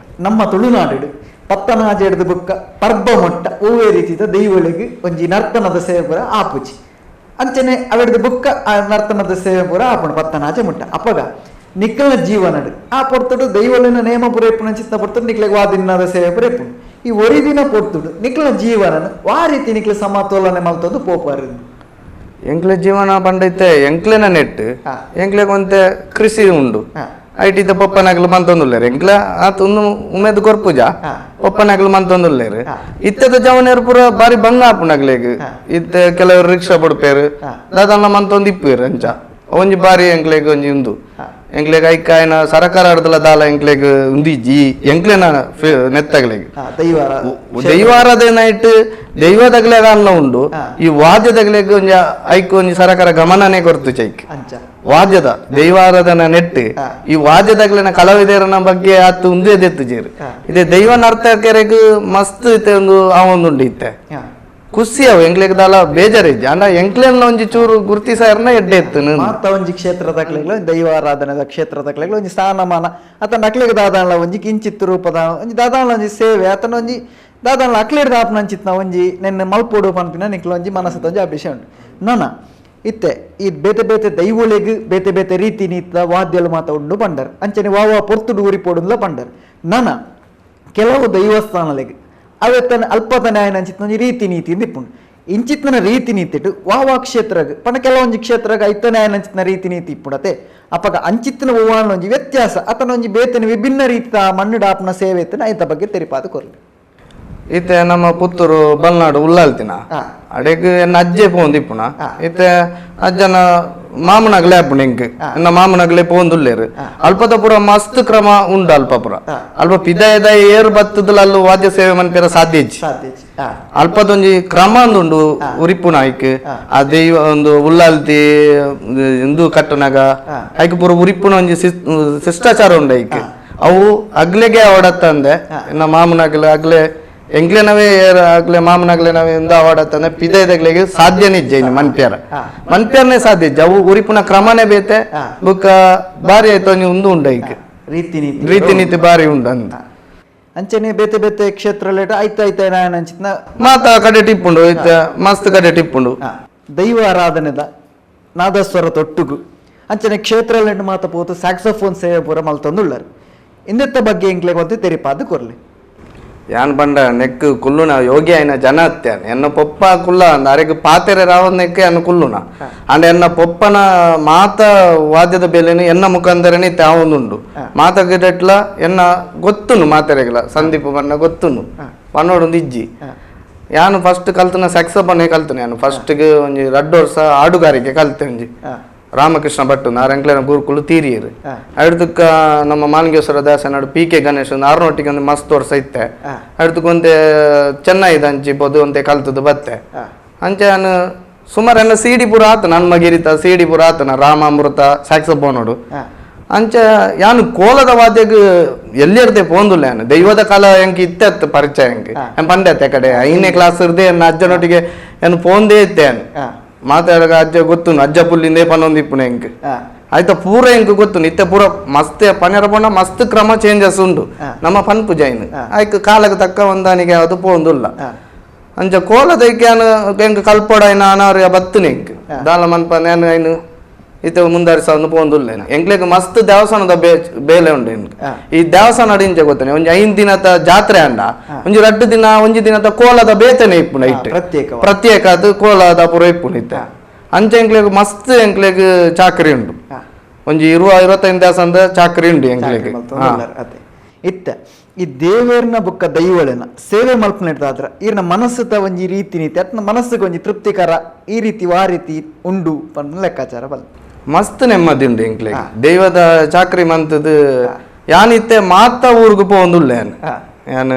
ನಮ್ಮ ತುಳುನಾಡು ಪತ್ತನಾಜೆಡ್ದು ಬುಕ್ಕ ಪರ್ಬ ಮೊಟ್ಟ ಓವೇ ರೀತಿದ ದೈವಳಿಗೆ ಒಂಜಿ ನರ್ತನದ ಸೇವೆ ಪೂರ ಆಪುಜಿ. ಅಂಚನೆ ಅವೆಡ್ದು ಬುಕ್ಕ ಆ ನರ್ತನದ ಸೇವೆ ಪೂರ ಆಪುಣ ಪತ್ತನಾಜೆ ಮುಟ್ಟ. ಅಪಗ ನಿಕ್ಕಲ್ನ ಜೀವನಡು ಆ ಪೊರ್ತುಡು ದೈವಲಿನ ನೇಮ ಪೂರ ಎಪ್ಪುನ ಚಿತ್ತ ಪೊರ್ತುಡು ನಿಕ್ಲೆಗ್ ವಾದಿನದ ಸೇವೆ ಪೂರ ಎಪ್ಪುನು. ಈ ಒರಿ ದಿನ ಪೊರ್ತುಡು ನಿಕ್ಲನ ಜೀವನನು ವಾ ರೀತಿ ನಿಕ್ಲ ಸಮತೋಲನೆ ಮಲ್ತೊಂದು ಪೋಪಾರು. ಎಂಕ್ಲೆ ಜೀವನ ಪಂಡೈತೆ ಎಂಕ್ಲೆನ ನೆಟ್ಟು ಎಂಕ್ಲೆಗ್ ಒಂತೆ ಕೃಷಿ ಉಂಡು. ಐಟಿದ ಪೊಪ್ಪನಾಗ್ಲು ಮಂತೊಂದುಲ್ಲೇರು ಎಂಕ್ಲ ಆತ ಒಂದು ಉಮೇದ್ ಕೊರ್ಪುಜ ಪೊಪ್ಪನಾಗ್ಲು ಮಂತೊಂದುಲ್ಲೇರು. ಇತ್ತದ ಜವನೇರು ಪೂರ ಬಾರಿ ಬಂಗ ಆಪುನಗ್ಲೆಗ್ ಇತ್ತೆ ಕೆಲವರು ರಿಕ್ಷಾ ಬುಡ್ಪೇರು ದಾದನ್ನ ಮಂತೊಂದು ಇಪ್ಪೇರು ಅಂಚ ಒಂಜಿ ಬಾರಿ ಎಂಕ್ಲೆಗ್ ಒಂಜಿ ಉಂದು ಎಂಕ್ಲೆಗ್ ಐಕಾಯನ ಸರಕಾರ ಆಡ್ದಲ ದಾಲ ಎಂಕ್ಲೆಗ್ ಉಂದಿಜ್ಜಿ ಎಂಕ್ಲೆನ ನೆತ್ತಗ್ಲೆಗ್ ದೈವಾರಾಧನೆ ಇಟ್ಟು ದೈವದಗ್ಲೆಗ್ ಅಲ್ಲ ಉಂಡು. ಈ ವಾದ್ಯದಗ್ಲೆಗ್ ಒಂಜಿ ಐಕ್ ಒಂಜಿ ಸರಕಾರ ಗಮನನೇ ಕೊರ್ತು ಚೈಕ್ ವಾದ್ಯದ ದೈವಾರಾಧನ ನೆಟ್ಟು ಈ ವಾದ್ಯದಗ್ಲೆನ ಕಲಾವಿದರನ ಬಗ್ಗೆ ಆತು ಉಂದೇ ದೆತ್ತು ಜೇರು ಇದೆ ದೈವ ನರ್ತಕರೆಗ್ ಮಸ್ತ್ ಇತ್ತೆ ಒಂದು ಆವೊಂದುಂಡು ಇತ್ತೆ ಖುಷಿ ಅವು ಎಂಕ್ಲೆಗ್ ದಾಲ ಬೇಜಾರಿಜ್ಜಿ. ಅಂಡ ಎಂಕ್ಲೆನ ಒಂಜಿ ಚೂರು ಗುರ್ತಿಸಾರ್ನ ಎಡ್ಡೆ ಇತ್ತು. ಮಾತ ಒಂಜಿ ಕ್ಷೇತ್ರದಕ್ಲೆಗ್ಲ ದೈವಾರಾಧನೆದ ಕ್ಷೇತ್ರದಕ್ಲೆಗ್ಲ ಒಂಜಿ ಸ್ಥಾನಮಾನ ಆತನ ಅಕ್ಲೆಗ್ ದಾದಾನ್ಲ ಒಂಜಿ ಕಿಂಚಿತ್ ರೂಪದ ಒಂಜಿ ದಾದಾನ್ಲ ಒಂಜಿ ಸೇವೆ ಆತನ ಒಂಜಿ ದಾದಾನ್ಲ ಅಕ್ಲೇಡ್ ದಾಪನಂಚಿತ್ನ ಒಂಜಿ ನೆನ್ನೆ ಮಲ್ಪೋಡು ಪನ್ಪಿನ ನಿಕ್ಲ ಒಂಜಿ ಮನಸ್ಸದ ಒಂಜಿ ಅಭಿಷೇಕ ಉಂಟು. ನಾನ ಇತ್ತೆ ಈ ಬೇತೆ ಬೇತೆ ದೈವೊಲೆಗ್ ಬೇತೆ ಬೇತೆ ರೀತಿ ನೀತ ವಾದ್ಯಲು ಮಾತ ಉಂಡು ಪಂಡರ್ ಅಂಚನೆ ವಾವಾ ಪೊರ್ತುಡು ಊರಿಪೋಡುಂದ್ಲ ಪಂಡರ್. ನಾನ ಕೆಲವು ದೈವಸ್ಥಾನಲೆಗ್ ಅವೆತ್ತನ ಅಲ್ಪತನ ಅಂಚಿತ್ನ ಒಂಜಿ ರೀತಿ ನೀತಿ ಇಪ್ಪುಂಡು. ಇಂಚಿತ್ನ ರೀತಿ ನೀತಿಟ್ಟು ವಾವಾ ಕ್ಷೇತ್ರಗ್ ಪಂಡ ಕೆಲವೊಂಜಿ ಕ್ಷೇತ್ರಗ್ ಐತನ ಅಂಚಿತ್ನ ರೀತಿ ನೀತಿ ಇಪ್ಪುಡತೆ ಅಪಗ ಅಂಚಿತ್ನ ಒವ್ವಾನ ಒಂಜಿ ವ್ಯತ್ಯಾಸ ಅತನ ಒಂಜಿ ಬೇತನ ವಿಭಿನ್ನ ರೀತಿಯ ಮಣ್ಣು ಡಾಪ್ನ ಸೇವೆ ಇತ್ತನ ಐತ ಬಗ್ಗೆ ತೆರಿಪಾದ ಕೊರ್ಲಿ. ಇತ್ತೆ ನಮ್ಮ ಪುತ್ತೂರು ಬಲ್ನಾಡು ಉಲ್ಲಾಲ್ತಿನ ಅಡೆಗ್ ಎನ್ನ ಅಜ್ಜೆ ಪೋಂದು ಇಪ್ಪುನ. ಇತ್ತೆ ಅಜ್ಜನ ಮಾಮನಾಗ್ಲೇ ಆಪುಣ ಎಂಕ್ ಎನ್ನ ಮಾಮನಾಗ್ಲೇ ಪೋಂದುಲ್ಲೇರು. ಅಲ್ಪದ ಪೂರ ಮಸ್ತ್ ಕ್ರಮ ಉಂಡು. ಅಲ್ಪ ಪೂರ ಅಲ್ಪ ಪಿದಾಯದ ಏರು ಬತ್ತದಲ್ಲ ಅಲ್ಲೂ ವಾದ್ಯ ಸೇವೆ ಮನ್ಪೇರ ಸಾಧ್ಯ ಇಜ್ಜಿ. ಅಲ್ಪದೊಂಜಿ ಕ್ರಮ ಅಂದುಂಡು ಉರಿಪುನ ಐಕ್ ಆ ದೈವ ಒಂದು ಉಲ್ಲಾಲ್ತಿ ಇಂದು ಕಟ್ಟುನಾಗ ಐಕ್ ಪೂರ ಉರಿಪುನ ಒಂಜಿ ಶಿಷ್ಟಾಚಾರ ಉಂಡು ಐಕ್. ಅವು ಅಗ್ಲೆಗೆ ಅವಡತ್ತಂದೆ ಎನ್ನ ಮಾಮನಾಗ್ಲೆ ಅಗ್ಲೆ ಎಂಕ್ಲೆನವೇ ಆಗ್ಲೆ ಮಾಮನಾಗ್ಲೆ ನಾವೇ ಇಂದ ಅವಾಡತ್ತಂದ್ರೆ ಪಿದೈದಗ್ಲೆಗೆ ಸಾಧ್ಯನೇ ಇಜ್ಜೆ ಇನ್ನು ಮನ್ಪ್ಯಾರ ಮನ್ಪ್ಯಾರನೇ ಸಾಧ್ಯ ಇಜ್ಜೆ. ಅವು ಉರಿಪುನ ಕ್ರಮನೇ ಬೇತೆ ಬುಕ್ಕ ಬಾರಿ ಆಯ್ತು ಒಂಜಿ ಉಂದು ಉಂಡು ಐಕ್ ರೀತಿ ನೀತಿ ರೀತಿ ನೀತಿ ಬಾರಿ ಉಂಡು ಅಂದ. ಅಂಚನೆ ಬೇತೆ ಬೇತೆ ಕ್ಷೇತ್ರ ಐತ ಐತ ಅಂಚಿನ ಮಾತ ಕಡೆ ಟಿಪ್ಪುಂಡು ಐತ ಮಸ್ತ್ ಕಡೆ ಟಿಪ್ಪುಂಡು. ದೈವ ಆರಾಧನೆದ ನಾದಸ್ವರ ತೊಟ್ಟುಗು ಅಂಚನೆ ಕ್ಷೇತ್ರ ಮಾತ ಪೋತು ಸ್ಯಾಕ್ಸೋಫೋನ್ ಸೇವೆ ಪೂರ ಮಲ್ತೊಂದುಳ್ಳರು. ಇಂದೆತ್ತ ಬಗ್ಗೆ ಎಂಕ್ಲೆಗ್ ಒಂತೆ ತೆರಿಪಾದ ಕೊರ್ಲಿ. ಯಾನ್ ಪಂಡ ನೆಕ್ ಕುಲ್ಲುನ ಯೋಗಿ ಆಯ್ನ ಜನ ಅತ್ಯಾನ್ ಎನ್ನ ಪೊಪ್ಪ ಕುಲ್ಲ ಅಂದ ಅರೆಗ್ ಪಾತೆರೆ ರಾವ ನೆಕ್ ಎನ್ನ ಕುಲ್ಲುನ ಅಂಡ ಎನ್ನ ಪೊಪ್ಪನ ಮಾತ ವಾದ್ಯದ ಬೆಲೆನು ಎನ್ನ ಮುಖಾಂತರನೇ ತಾವೊಂದುಂಡು ಮಾತ ಗಿಡಟ್ಲ ಎನ್ನ ಗೊತ್ತುನು ಮಾತೆರೆಗ್ಲ ಸಂದೀಪ ಬಣ್ಣ ಗೊತ್ತುನು ಪನ್ನೋಡೊಂದು ಇಜ್ಜಿ. ಯಾನು ಫಸ್ಟ್ ಕಲ್ತನ ಸ್ಯಾಕ್ಸೋಫೋನ್ ಕಲ್ತನೆ. ಯಾನು ಫಸ್ಟ್ಗೆ ಒಂಜಿ ರಡ್ಡು ವರ್ಷ ಹಾಡುಗಾರಿಕೆ ಕಲ್ತೆ ಒಂಜಿ ರಾಮಕೃಷ್ಣ ಭಟ್ ನಾರಂಕ್ಲೆನ ಗುರುಕುಲು ತೀರಿಯರು. ಅಡ್ದಕ್ಕ ನಮ್ಮ ಮಾನಗೇಶ್ವರ ದಾಸನಾಡು ಪಿ ಕೆ ಗಣೇಶ್ ಆರ್ನೊಟ್ಟಿಗೆ ಒಂದು ಮಸ್ತ್ ವರ್ಷ ಇತ್ತೆ. ಅಡ್ದಕ್ಕೆ ಒಂತೆ ಚೆನ್ನಾಗಿದೆ ಅಂಚಿ ಬೋದು ಒಂತೆ ಕಲ್ತದ್ದು ಬತ್ತೆ ಅಂಚೆ ನಾನು ಸುಮಾರು ಎಲ್ಲ ಸಿಡಿ ಪೂರ ಆತ ನನ್ನ ಮಗಿರಿತ ಸಿಡಿ ಪೂರ ಆತನ ರಾಮಾಮೃತ ಸ್ಯಾಕ್ಸೋಫೋನೋಡು. ಅಂಚೆ ಯಾನು ಕೋಲದ ವಾದ್ಯಗ್ ಎಲ್ಲಿರ್ದೆ ಪೋಂದುಲ್ಲ. ಯಾನು ದೈವದ ಕಾಲ ಎಂಕ್ ಇತ್ತೆ ಅತ್ತು ಪರಿಚಯ ಎಂಕ್ ಪಂಡೆ ಕಡೆ 5ನೇ ಕ್ಲಾಸ್ ಇರ್ದೆ ಎನ್ನ ಅಜ್ಜನೊಟ್ಟಿಗೆ ಏನು ಪೋಂದೇ ಇತ್ತೆ. ಯಾನು ಮಾತಾಡಗ ಅಜ್ಜ ಗೊತ್ತು ಅಜ್ಜ ಪುಲ್ಲಿಂದೇ ಪನ್ನೊಂದು ಇಪ್ಪುನ ಎಂಕ್ ಆಯ್ತಾ ಪೂರ ಎಂಕ್ ಗೊತ್ತು ಇತ್ತೆ ಪೂರ ಮಸ್ತ್ ಪನೆರ ಪೋಂಡ ಮಸ್ತ್ ಕ್ರಮ ಚೇಂಜಸ್ ಉಂಡು ನಮ್ಮ ಪನ್ಪು ಜೈನ್ ಆಯ್ಕೆ ಕಾಲಕ್ಕೆ ತಕ್ಕ ಹೊಂದಾಣಿಕೆ ಯಾವುದು ಪೋಂದುಲ್ಲ ಅಂಚ ಕೋಲದೈಕೆ ಎಂಕ್ ಕಲ್ಪೊಡ ಅನಾರ್ಯ ಬತ್ತುನೆ ಎಂಕ್ ದಾಲ ಮನ್ಪ ನಾನು ಐನು ಇತ್ತೆ ಮುಂದಾರಿಸವನ್ನು ಪೋಂದುಲ್ಲ ಎಂಕ್ಲೆಗ್ ಮಸ್ತ್ ದೇವಸ್ಥಾನದ ಬೇಲೆ ಉಂಡು ಎಂಕ್ ಈ ದೇವಸ್ಥಾನ ಇಂಚ ಗೊತ್ತನೆ ಒಂಜಿ 5 ದಿನದ ಜಾತ್ರೆ ಅಂಡ ಒಂಜಿ 2 ದಿನ ಒಂಜಿ ದಿನದ ಕೋಲದ ಬೇತನೆ ಇಪ್ಪುನ ಇಟ್ಟು ಪ್ರತ್ಯೇಕ ಅದು ಕೋಲದ ಪೂರ ಇಪ್ಪುನ ಇತ್ತೆ ಅಂಚ ಎಂಕ್ಲೆಗ್ ಮಸ್ತ್ ಎಂಕ್ಲೆಗ್ ಚಾಕರಿ ಉಂಡು ಒಂಜಿ 20-25 ದೇವಸ್ಥಾನದ ಚಾಕರಿ ಉಂಡು ಎಂಕ್ಲೆಗ್ ಇತ್ತ ಈ ದೇವೇರ್ನ ಬುಕ್ಕ ದೈವಳೆನ ಸೇವೆ ಮಲ್ಪನೆಡ್ದಾದ್ರ ಈರ್ನ ಮನಸ್ಸುತ ಒಂಜಿ ರೀತಿ ನೀತಿ ಅತ್ನ ಮನಸ್ಸುಗೆ ಒಂಜಿ ತೃಪ್ತಿಕರ ಈ ರೀತಿ ವಾ ರೀತಿ ಉಂಡು ಪನ್ನ ಲೆಕ್ಕಾಚಾರ ಬಲ್ಲ ಮಸ್ತ್ ನೆಮ್ಮದಿ ಉಂಡು ಎಂಕ್ಲೆಗ್ ದೈವದ ಚಾಕ್ರಿ ಮಂತದ ಯಾನಿತ್ತೆ ಮಾತ ಊರ್ಗು ಪೋಂದುಲ್ಲ ಯಾನ್ ಯಾನ್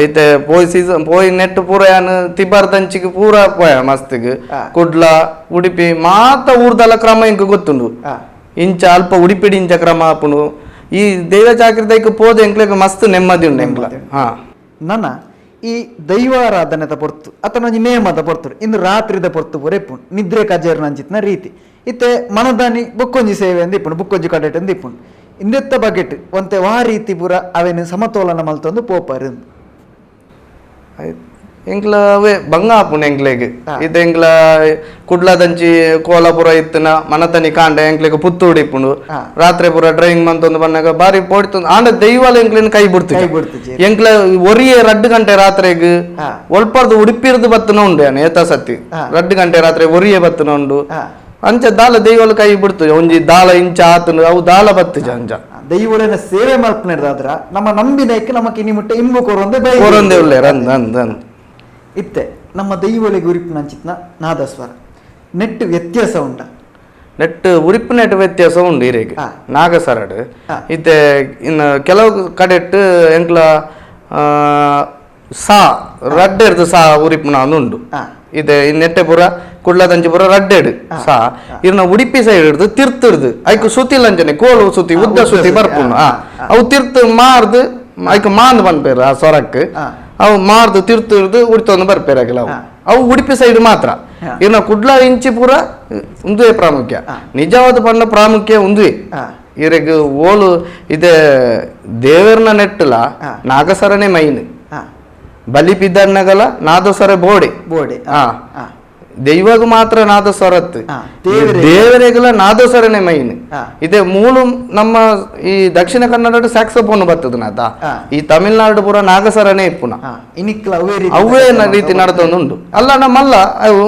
ಐತೆ ಪೋಯ್ ಸೀಸನ್ ಪೋಯ್ ನೆಟ್ ಪೂರ ಯಾನ್ ತಿಬಾರ್ದಂಚಿಗೆ ಪೂರ ಪೋಯ ಮಸ್ತಿಗೆ ಕುಡ್ಲ ಉಡುಪಿ ಮಾತ ಊರ್ದಲ್ಲ ಕ್ರಮ ಇಂಕ್ ಗೊತ್ತುಂಡು ಇಂಚ ಅಲ್ಪ ಉಡುಪಿಡಿ ಇಂಚ ಕ್ರಮ ಆಪುಂಡು ಈ ದೈವ ಚಾಕ್ರಿ ದೈಕ್ ಪೋದ ಎಂಕ್ಲೆಗ್ ಮಸ್ತ್ ನೆಮ್ಮದಿ ಉಂಡು ಎಂಕ್ಲ. ನನ್ನ ಈ ದೈವಾರಾಧನೆದ ಪೊರ್ತು ಅತನ ಒಂಜಿ ನೇಮದ ಪೊರ್ತು ಇಂದು ರಾತ್ರಿದ ಪೊರ್ತು ಪೂರ ಇಪ್ಪುಂಡು ನಿದ್ರೆ ಕಜೇರ್ನಂಚಿತ್ನ ರೀತಿ ಇತ್ತೆ ಮನದಾನಿ ಬುಕ್ಕೊಂಜಿ ಸೇವೆ ಅಂದ್ ಇಪ್ಪುಂಡು ಬುಕ್ಕೊಂಜಿ ಕಡೆಟ್ ಅಂದ್ ಇಪ್ಪುಂಡು ಇಂದೆತ್ತ ಬಗೆಟ್ ಒಂತೆ ವಾ ರೀತಿ ಪೂರ ಅವೇನು ಸಮತೋಲನ ಮಲ್ತೊಂದು ಪೋಪರ್ ಎಂಕ್ಲ ಅವೇ ಬಂಗ ಆಪುಂಡು ಎಂಕ್ಲೆಗ್ ಇತ್ತೆ ಎಂಕ್ಲ ಕುಡ್ಲದಂಚಿ ಕೋಲಾಪುರ ಇತ್ತನ ಮನತನಿ ಕಾಂಡ ಎಂಕ್ಲೆಗ್ ಪುತ್ತೂರು ಇಪ್ಪುಂಡು ರಾತ್ರಿ ಪೂರ ಡ್ರೈವಿಂಗ್ ಮಂತೊಂದು ಬನ್ನಾಗ ಬಾರಿ ಪೋಡಿತೊಂದು ಆಂಡ ದೈವಾಲ ಎಂಕ್ಲೆನ್ ಕೈ ಬಿಡ್ತು ಎಂಕ್ಲ ಒರಿಯೇ 2 ಗಂಟೆ ರಾತ್ರೆಗ್ ಒಲ್ಪರ್ದು ಉಡುಪಿರ್ದು ಬತ್ತನ ಉಂಡು ಯಾನ್ ಏತ ಸತಿ 2 ಗಂಟೆ ರಾತ್ರಿ ಒರಿಯೇ ಬತ್ತನ ಉಂಡು ಅಂಚ ದಾಲ ದೈವಲ ಕೈ ಬಿಡ್ತು ಒಂಜಿ ದಾಲ ಇಂಚ ಆತನು ಅವು ದಾಲ ಬತ್ತುಜ ಅಂಚ ದೈವಳನ ಸೇವೆ ಮಲ್ಪನೆಡ್ದಾದ್ರ ನಮ್ಮ ನಂಬಿನೈಕ್ ನಮಕ್ ಇನಿ ಮುಟ್ಟ ಇಂಬು ಕೊರೊಂದೆ ಕೊರೊಂದೆ ಉಲ್ಲೇರ್ ಅಂದ್ ಅಂದ್ ಅಂದ್ ಇತ್ತೆ ನಮ್ಮ ದೈವಳಿಗೆ ಉರಿಪಿನಂಚಿತ್ನ ನಾದಸ್ವರ ನೆಟ್ ವ್ಯತ್ಯಾಸ ಉಂಡ ನೆಟ್ ಉರಿಪು ನೆಟ್ ವ್ಯತ್ಯಾಸ ಉಂಡು ಇರೆಗ್ ನಾಗಸರಡ್ ಇತ್ತೆ ಇನ್ನು ಕೆಲವು ಕಡೆಟ್ ಎಂಕ್ಲ ಸಾ ರಡ್ಡೆರ್ದು ಸಾ ಉರಿಪುನ ಉಂಡು ಇದೆ ನೆಟ್ಟೆ ಪೂರ ಕುಡ್ಲದಂಚಿ ಪೂರ ರಡ್ಡೆಡ್ ಸಾ ಇರ್ನ ಉಡುಪಿ ಸೈಡ್ ಹಿಡ್ದು ತಿರ್ತಿರ್ದು ಐಕ್ ಸುತಿ ಲಂಚನೆ ಕೋಲು ಸುತಿ ಉದ್ದ ಸುತಿ ಬರ್ಪುಂಡು ಅವು ತಿರ್ತು ಮಾರ್ದು ಐಕ್ ಮಾಂದ್ ಪನ್ಪೇರು ಆ ಸೊರಕ್ ಅವು ಮಾರ್ದು ತಿರ್ತಿರ್ದು ಉಡಿತೊಂದು ಬರ್ಪೇರು ಅಗಿಲ ಅವು ಅವು ಉಡುಪಿ ಸೈಡ್ ಮಾತ್ರ ಇರ್ನ ಕುಡ್ಲ ಇಂಚಿ ಪೂರ ಉಂದುವೆ ಪ್ರಾಮುಖ್ಯ ನಿಜವಾದ ಪಂಡ ಪ್ರಾಮುಖ್ಯ ಉಂದುವೆ ಇರೆಗ್ ಓಲು ಇದೆ ದೇವರ್ನ ನೆಟ್ಟಲ ನಾಗಸರನೇ ಮೈನ್ ಬಲಿ ಪಿದ್ದಣ್ಣಗಲ ನಾದಸ್ವರ ಬೋಡೆ ಬೋಡೆ ದೈವಗ ಮಾತ್ರ ನಾದಸ್ವರತ್ ದೇವರಿಗೆಲ್ಲ ನಾದಸ್ವರನೇ ಮೈನ್ ಇದೆ ಮೂಲ ನಮ್ಮ ಈ ದಕ್ಷಿಣ ಕನ್ನಡ ಸ್ಯಾಕ್ಸೋಫೋನ್ ಬರ್ತದ ನಾತ ಈ ತಮಿಳ್ನಾಡು ಪೂರ ನಾಗಸರನೇ ಇಪ್ಪುನ ಅವೇ ರೀತಿ ನಡತೊಂದುಂಡು ಅಲ್ಲ ನಮ್ಮಲ್ಲ ಅವು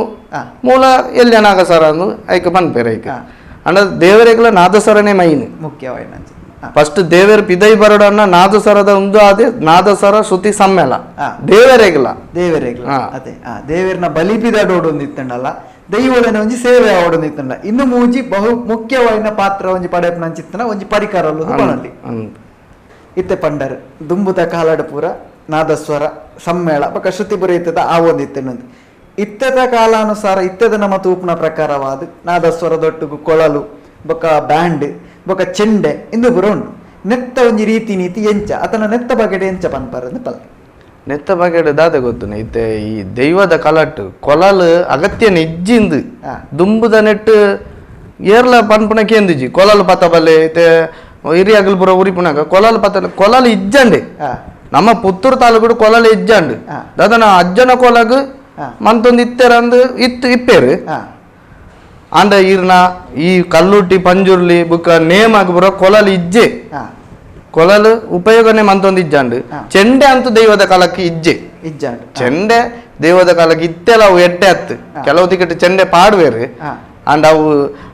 ಮೂಲ ಎಲ್ಲಿಯ ನಾಗಸರ ಅಂದು ಐಕ ಪನ್ಪೇರು ಐಕ ಅಂಡ ದೇವರಿಗೆಲ್ಲ ನಾದಸ್ವರನೇ ಮೈನ್ ಮುಖ್ಯವಾಗಿ ಫಸ್ಟ್ ದೇವರ ಪಿದೈ ಬರೋಡನ್ನ ನಾದಸರದ ಒಂದು ಅದೇ ನಾದಸರ ಶ್ರುತಿ ಸಮ್ಮೇಳ ದೇವರೆಗಲ ದೇವರೆಗಲ ಅದೇ ದೇವರನ್ನ ಬಲಿ ಪಿದಾಡೋಡೊಂದು ಇತ್ತಂಡಲ್ಲ ದೈವಳನ ಒಂಜಿ ಸೇವೆ ಆವಡೊಂದು ಇತ್ತಂಡ ಇನ್ನು ಮೂಜಿ ಬಹು ಮುಖ್ಯವಾಯಿನ ಪಾತ್ರ ಒಂಜಿ ಪಡೆಪನಂಚಿತ್ತನ ಒಂಜಿ ಪರಿಕಾರ ಪಣಲಿ ಇತ್ತೆ ಪಂಡರ್ ದುಂಬುತ ಕಾಲಡ ಪೂರ ನಾದಸ್ವರ ಸಮ್ಮೇಳ ಬೊಕ ಶ್ರುತಿ ಪೂರ ಇತ್ತದ ಆವೊಂದು ಇತ್ತನ್ನೊಂದು ಇತ್ತೆದ ಕಾಲಾನುಸಾರ ಇತ್ತೆದ ನಮ್ಮ ತೂಪುನ ಪ್ರಕಾರವಾದ ನಾದಸ್ವರ ದೊಟ್ಟುಗು ಕೊಳಲು ಬೊಕ ಬ್ಯಾಂಡ್ ಬೊಕ ಚೆಂಡೆ ಇಂದು ಪೂರ ಉಂಡು ನೆತ್ತ ಒಂಜಿ ರೀತಿ ನೀತಿ ಎಂಚ ಅತನ ನೆತ್ತ ಬಗೆಡೆ ಎಂಚ ಪನ್ಪರಂದು ಪಲ್ ನೆತ್ತ ಬಗೆಡೆ ದಾದ ಗೊತ್ತುನ ಇತ್ತೆ ಈ ದೈವದ ಕಲಟ್ ಕೊಲಲು ಅಗತ್ಯ ನೆಜ್ಜಿಂದು ದುಂಬುದ ನೆಟ್ಟು ಏರ್ಲ ಪನ್ಪುನ ಕೇಂದಿಜಿ ಕೊಲಲು ಪತ ಬಲ್ಲೆ ಇತ್ತೆ ಹಿರಿಯಾಗಲ್ ಪೂರ ಉರಿಪುನಾಗ ಕೊಲಲು ಪತ ಕೊಲಲು ಇಜ್ಜಂಡೆ ನಮ್ಮ ಪುತ್ತೂರು ತಾಲೂಕು ಕೊಲಲು ಇಜ್ಜಂಡು ದಾದನ ಅಜ್ಜನ ಕೊಲಗು ಮಂತೊಂದು ಇತ್ತೆರಂದು ಇತ್ತು ಇಪ್ಪೇರು ಆಂಡ ಈರ್ನ ಈ ಕಲ್ಲುಟ್ಟಿ ಪಂಜುರ್ಲಿ ಬುಕ್ಕ ನೇಮ್ ಆಗಿ ಬರೋ ಕೊಲಲು ಇಜ್ಜೆ ಕೊಲಲು ಉಪಯೋಗನೇ ಮಂತೊಂದು ಇಜ್ಜಾಂಡು ಚೆಂಡೆ ಅಂತೂ ದೈವದ ಕಾಲಕ್ಕೆ ಇಜ್ಜೆ ಇಜ್ಜಾಂಡು ಚೆಂಡೆ ದೈವದ ಕಾಲಕ್ಕೆ ಇತ್ತೆಲ್ಲ ಅವು ಎಡ್ಡೆ ಹತ್ತು ಕೆಲವು ತಿಕ್ಕಟ್ಟು ಚೆಂಡೆ ಪಾಡುವೇರು ಅಂಡ್ ಅವು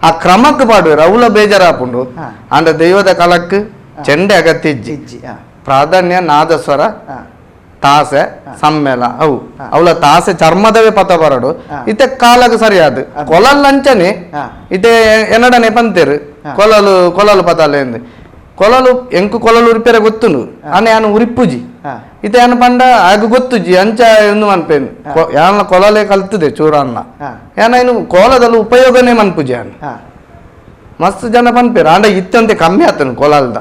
ಆ ಕ್ರಮಕ್ಕೆ ಪಾಡುವೇರು ಅವುಲ ಬೇಜಾರಾಪುಂಡು ಅಂಡ ದೈವದ ಕಾಲಕ್ಕೆ ಚೆಂಡೆ ಅಗತ್ಯ ಇಜ್ಜಿ ಪ್ರಾಧಾನ್ಯ ನಾದಸ್ವರ ತಾಸೆ ಸಮ್ಮೇಳ ಅವು ಅವಳ ತಾಸೆ ಚರ್ಮದವೇ ಪತ ಬರಡು ಇತ್ತೆ ಕಾಲಕ್ಕೆ ಸರಿಯಾದ ಕೊಲಲ್ ಅಂಚನೆ ಇತ್ತೆ ಎನ್ನಡನೆ ಪಂತೇರು ಕೊಲಲು ಕೊಲಲು ಪತಾಲೆ ಎಂದ್ ಕೊಲಲು ಎಂಕು ಕೊಲಲು ಉರಿಪೇರೆ ಗೊತ್ತುಂಡು ಆನೆ ಯಾನು ಉರಿಪುಜಿ ಇತ್ತೆ ಯಾನು ಪಂಡ ಆಗ ಗೊತ್ತುಜಿ ಅಂಚ ಎಂದು ಮನ್ಪೇನು ಯಾನ ಕೊಲಲೆ ಕಲ್ತದೆ ಚೂರನ್ನ ಯಾನ ಇನ್ನು ಕೋಲದಲ್ಲಿ ಉಪಯೋಗನೇ ಮನ್ಪುಜಿ ಯಾನು ಮಸ್ತ್ ಜನ ಪನ್ಪೇರು ಆಂಡ ಇತ್ತಂತೆ ಕಮ್ಮಿ ಆತನು ಕೊಲಲ್ದ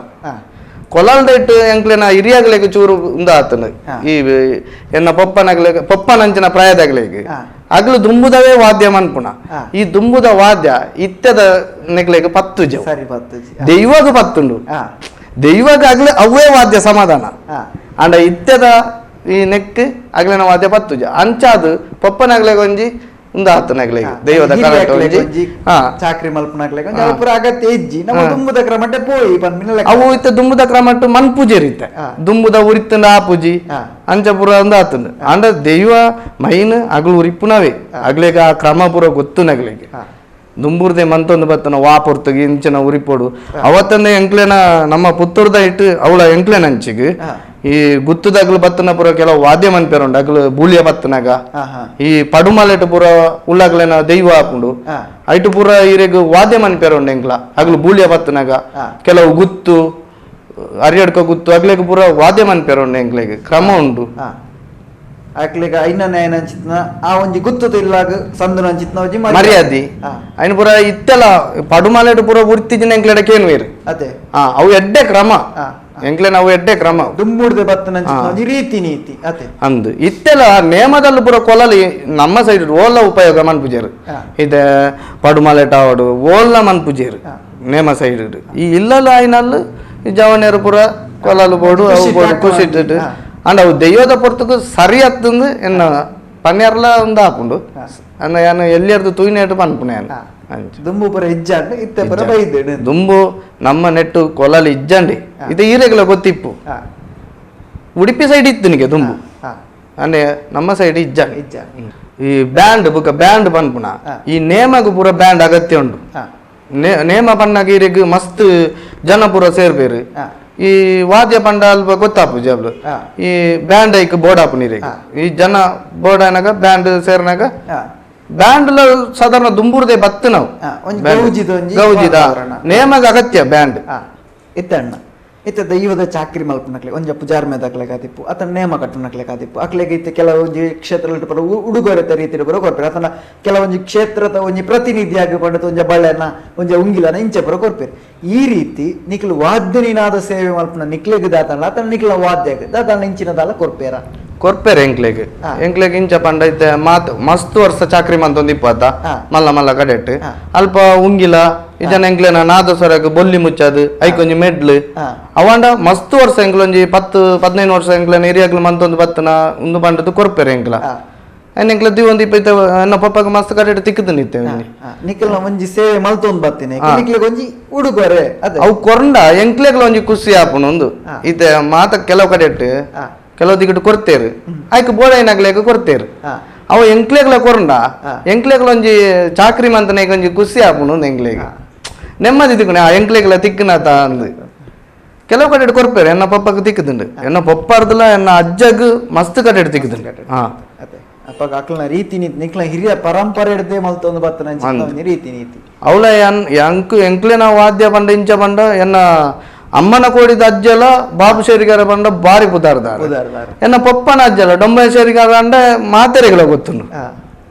ಕೊಲಲ್ದ ಇಟ್ಟು ಎಂಕ್ಲೆನ ಹಿರಿಯಾಗ್ಲೆಗ್ ಚೂರು ಉಂದ ಆತನು ಈ ಎನ್ನ ಪೊಪ್ಪನಾಗ್ಲೆ ಪೊಪ್ಪನಂಚಿನ ಪ್ರಾಯದಾಗ್ಲೆಗ್ ಅಗಲು ದುಂಬುದವೇ ವಾದ್ಯ ಮನ್ಪುಣ ಈ ದುಂಬುದ ವಾದ್ಯ ಇತ್ತದ ನೆಕ್ಲೆಗ್ ಪತ್ತು ಜ ಸರಿ ಪತ್ತು ದೈವಗ ಪತ್ತುಂಡು ದೈವಗ ಅಗ್ಲೆ ಅವೇ ವಾದ್ಯ ಸಮಾಧಾನ ಅಂಡ ಇತ್ತದ ಈ ನೆಕ್ ಅಗ್ಲೆನ ವಾದ್ಯ ಪತ್ತುಜ ಅಂಚಾದು ಪಪ್ಪನಗ್ಲೆಗ್ ಒಂಜಿ ಉಂದು ಆತನಗ್ಲೆಗ್ ದೈವದ ಕಲಟ ಒಂಜಿ ಚಾಕ್ರಿ ಮಲ್ಪನಗ್ಲೆಗ್ ಒಂಜಿ ಅವು ಪೂರ ಅಗತ್ಯ ಇಜ್ಜಿ ನಮ್ಮ ದುಂಬುದ ಕ್ರಮಟ್ಟೆ ಪೋಯಿ ಪನ್ಪಿನ ಲೆಕ್ಕ ಅವು ಇತ್ತ ದುಂಬುದ ಕ್ರಮಟ್ಟು ಮನ್ಪೂಜೆ ಇತ್ತೆ ದುಂಬುದ ಉರಿತ್ತಂಡ ಆ ಪೂಜಿ ಅಂಚ ಪೂರ ಒಂದು ಆತಂದು ಅಂಡ ದೈವ ಮೈನ್ ಅಗ್ಲು ಉರಿಪ್ಪುನವೇ ಅಗ್ಲೆಗ್ ಆ ಕ್ರಮ ಪೂರ ಗೊತ್ತುನಗ್ಲೆಗ್ ದುಂಬುರ್ದೆ ಮಂತೊಂದು ಬತ್ತನ ವಾ ಪೊರ್ತುಗೆ ಇಂಚಿನ ಉರಿಪೋಡು ಅವತ್ತಂದೆ ಎಂಕ್ಲೆನ ನಮ್ಮ ಪುತ್ತೂರ್ದ ಇಟ್ಟು ಅವಳ ಎಂಕ್ಲೆನ ಅಂಚಿಗ್ ಈ ಗುತ್ತುದಗ್ಲು ಬತ್ತನ ಪೂರ ಕೆಲವು ವಾದ್ಯ ಮನ್ಪೇರುಂಡು ಅಗ್ಲು ಬೂಲಿಯ ಬತ್ತನಾಗ ಈ ಪಡುಮಲೆಟ್ ಪೂರ ಉಳ್ಳಾಗ್ಲೆನ ದೈವ ಹಾಕೊಂಡು ಐಟು ಪೂರ ಈರೆಗ್ ವಾದ್ಯ ಮನ್ಪೇರುಂಡು ಎಂಕ್ಲ ಅಗ್ಲು ಬೂಲಿಯ ಬತ್ತನಾಗ ಕೆಲವು ಗುತ್ತು ಅರಿಯಡ್ಕ ಗುತ್ತು ಅಗ್ಲೆಗ್ ಪೂರ ವಾದ್ಯ ಮನ್ಪೇರುಂಡು ಎಂಕ್ಲೆಗ್ ಕ್ರಮ ಉಂಡು ಅಕ್ಲೆಗ್ ಐನನೇ ಅಂಚಿತ್ನ ಆ ಒಂಜಿ ಗುತ್ತು ಇಲ್ಲಾಗ ಸಂದುನ ಅಂಚಿತ್ನ ಒಂಜಿ ಮರ್ಯಾದೆ ಐನ ಪೂರ ಇತ್ತೆಲ್ಲ ಪಡುಮಲೆಟ್ ಪೂರ ಉರ್ತಿಜಿನ ಎಂಕ್ಲೆಡ ಕೇನ್ವೇರು ಅದೇ ಅವು ಎಡ್ಡೆ ಕ್ರಮ ಎಂಕ್ಲೆನ ಅವು ಎಡ್ಡೆ ಕ್ರಮ ದುಂಬುಡ್ದೆ ಬತ್ತನ ಒಂಜಿ ರೀತಿ ನೀತಿ ಅದೇ ಅಂದು ಇತ್ತೆಲ್ಲ ನೇಮದಲ್ಲೂ ಪೂರ ಕೊಲಲಿ ನಮ್ಮ ಸೈಡ್ ಓಲ್ಲ ಉಪಯೋಗ ಮನ್ಪುಜೇರು ಇದೆ ಪಡುಮಲೆಟ್ ಆವಡು ಓಲ್ಲ ಮನ್ಪುಜೇರು ನೇಮ ಸೈಡ್ ಈ ಇಲ್ಲಲ್ಲ ಐನಲ್ಲು ಜವನೇರು ಪೂರ ಕೊಲಲು ಬೋಡು ಅವು ಬೋಡು ಖುಷಿ ಇಟ್ಟು ಅಂಡ್ ಅವು ದೈವದ ಪೊರ್ತುಕು ಸರಿ ಅತ್ತಂದು ಎನ್ನ ಪನ್ನೆರ್ಲ ಒಂದು ಹಾಪುಂಡು ಅಂದ ಯಾನು ಎಲ್ಲಿಯರ್ದು ತೂಯಿನೇಟು ಪನ್ಪುಣೆ ದುಂಬು ಪುರ ಇಜ್ಜಾಂಡ್ ಇತ್ತೆ ಪುರ ಬೈದೆ ದುಂಬು ನಮ್ಮ ನೆಟ್ಟು ಕೊಲಲಿ ಇಜ್ಜಂಡಿ ಇದು ಈರೆಗಳ ಗೊತ್ತಿಪ್ಪು ಉಡುಪಿ ಸೈಡ್ ಇತ್ತು ನಿಗೆ ದುಂಬು ಅಂದ್ರೆ ನಮ್ಮ ಸೈಡ್ ಇಜ್ಜಾಂಡ್ ಇಜ್ಜ ಈ ಬ್ಯಾಂಡ್ ಬುಕ್ಕ ಬ್ಯಾಂಡ್ ಪನ್ಪುಣ ಈ ನೇಮಗು ಪೂರ ಬ್ಯಾಂಡ್ ಅಗತ್ಯ ಉಂಡು ನೇಮ ಪನ್ನಾಗ ಈರೆಗ್ ಮಸ್ತ್ ಜನ ಪೂರ ಸೇರ್ಬೇರು ಈ ವಾದ್ಯ ಪಂಡ ಅಲ್ಪ ಗೊತ್ತಾಪು ಜಬ್ಲು ಈ ಬ್ಯಾಂಡ್ ಐಕ್ ಬೋರ್ಡ್ ಆಪು ನೀರಿಗೆ ಈ ಜನ ಬೋರ್ಡ್ ಆನಾಗ ಬ್ಯಾಂಡ್ ಸೇರ್ನಾಗ ಬ್ಯಾಂಡ್ ಸಾಧಾರಣ ದುಂಬುರ್ದೆ ಬತ್ತು ನಾವು ಗೌಜಿದ ನೇಮಗ ಅಗತ್ಯ ಬ್ಯಾಂಡ್ ಇತ್ತಣ್ಣ ಇತ್ತ ದೈವದ ಚಾಕ್ರಿ ಮಲ್ಪನಕ್ಲೆ ಒಂಜ ಪೂಜಾರ್ ಮೇದಾಕ್ಲೆ ಕಾದಿಪ್ಪು ಅತನ ನೇಮ ಕಟ್ಟುನಕ್ಲೆ ಕಾದಿಪ್ಪು ಅಕ್ಲೆಗ್ ಇತ್ತೆ ಕೆಲವೊಂಜಿ ಕ್ಷೇತ್ರ ಪರ ಉಡುಗೊರೆತ ರೀತಿ ಪರ ಕೊರ್ಪೇರು ಅತನ ಕೆಲವೊಂಜಿ ಕ್ಷೇತ್ರದ ಒಂಜಿ ಪ್ರತಿನಿಧಿಯಾಗಿ ಪಂಡತ ಒಂಜ ಬಳೆನ ಒಂಜ ಉಂಗಿಲನ ಇಂಚೆ ಪರ ಕೊರ್ಪೇರು ಈ ರೀತಿ ನಿಕ್ಲು ವಾದ್ಯ ನಿನಾದ ಸೇವೆ ಮಲ್ಪನ ನಿಕ್ಲೆಗ್ ದಾತನ ಅತನ ನಿಕ್ಲ ವಾದ್ಯಗ್ ದಾತನ ಇಂಚಿನ ದಾಲ ಕೊರ್ಪೇರ ಕೊರ್ಪೇರು ಎಂಕ್ಲೆಗ್ ಎಂಕ್ಲೆಗ್ ಇಂಚ ಪಂಡ ಇತ್ತೆ ಮಾತ್ ಮಸ್ತ್ ವರ್ಷ ಚಾಕ್ರಿ ಮಂತೊಂದು ಇಪ್ಪತ್ತ ಮಲ್ಲ ಮಲ್ಲ ಕಡೆಟ್ ಅಲ್ಪ ಉಂಗಿಲ ಇಜನ ಎಂಕ್ಲೆನ ನಾದಸ್ವರಗ್ ಬೊಲ್ಲಿ ಮುಚ್ಚದು ಐಕೊಂಜಿ ಮೆಡ್ಲು ಅವಾಂಡ ಮಸ್ತ್ ವರ್ಷ ಎಂಕ್ಲೊಂಜಿ 10 15 ವರ್ಷ ಎಂಕ್ಲೆನ ಹಿರಿಯಾಗ್ಲು ಮಂತೊಂದು ಬತ್ತನ ಒಂದು ಪಂಡದ್ದು ಕೊರ್ಪೇರು ಎಂಕ್ಲ ಎಂಕ್ಲ ದಿವೊಂದು ಇಪ್ಪತ್ತ ಎನ್ನ ಪಪ್ಪಗ ಮಸ್ತ್ ಕಡೆಟ್ ತಿಕ್ಕದು ನಿತ್ತೆ ನಿಕ್ಲ ಒಂಜಿ ಸೇವೆ ಮಲ್ತೊಂದು ಬತ್ತಿನ ನಿಕ್ಲೆಗ್ ಒಂಜಿ ಉಡುಗೊರೆ ಅವು ಕೊರಂಡ ಎಂಕ್ಲೆಗ್ಲ ಒಂಜಿ ಖುಷಿ ಆಪುನ ಒಂದು ಇತ್ತೆ ಮಾತ ಕೆಲವು ಕಡೆಟ್ ಕೆಲವು ದಿಕ್ಕಟ್ ಕೊರ್ತೇರು ಆಯ್ಕೆ ಬೋಡೈನಾಗ್ಲೇಗ ಕೊರ್ತೇರು ಅವ ಎಂಕ್ಲೆಗ್ಲ ಕೊರಂಡ ಎಂಕ್ಲೆಗ್ಲ ಒಂಜಿ ಚಾಕ್ರಿ ಮಂತನ ಒಂಜಿ ಖುಷಿ ಆಪುಂಡು ಒಂದು ಎಂಕ್ಲೆಗ್ ನೆಮ್ಮದಿ ತಿಕ್ಕುಣೆ ಆ ಎಂಕ್ಲೆಗ್ಲ ತಿಕ್ಕುನಾತ ಅಂದು ಕೆಲವು ಕಡೆ ಕೊರ್ಪೇರು ಎನ್ನ ಪಪ್ಪಗೆ ತಿಕ್ಕುದುಂಡು ಎನ್ನ ಪಪ್ಪಾರ್ದಲ ಎನ್ನ ಅಜ್ಜಗ್ ಮಸ್ತ್ ಕಡೆ ತಿಕ್ಕುದುಂಡು ಅಪ್ಪ ಅಕ್ಲನ ರೀತಿ ನೀತಿ ನಿಕ್ಲ ಹಿರಿಯ ಪರಂಪರೆ ಹಿಡ್ದೆ ಮಲ್ತೊಂದು ಬತ್ತನ ರೀತಿ ನೀತಿ ಅವಳ ಎಂಕು ಎಂಕ್ಲೆನ ವಾದ್ಯ ಪಂಡ ಇಂಚ ಪಂಡ ಎನ್ನ ಅಮ್ಮನ ಕೋಡಿದ ಅಜ್ಜಲ ಬಾಬು ಶೇರಿಗಾರ ಪಂಡ ಬಾರಿ ಪುದಾರ್ದಾರ ಎನ್ನ ಪಪ್ಪನ ಅಜ್ಜಲ ಡೊಂಬೆ ಶೇರಿಗಾರ ಅಂಡ ಮಾತೆರೆಗಳ ಗೊತ್ತುಂಡು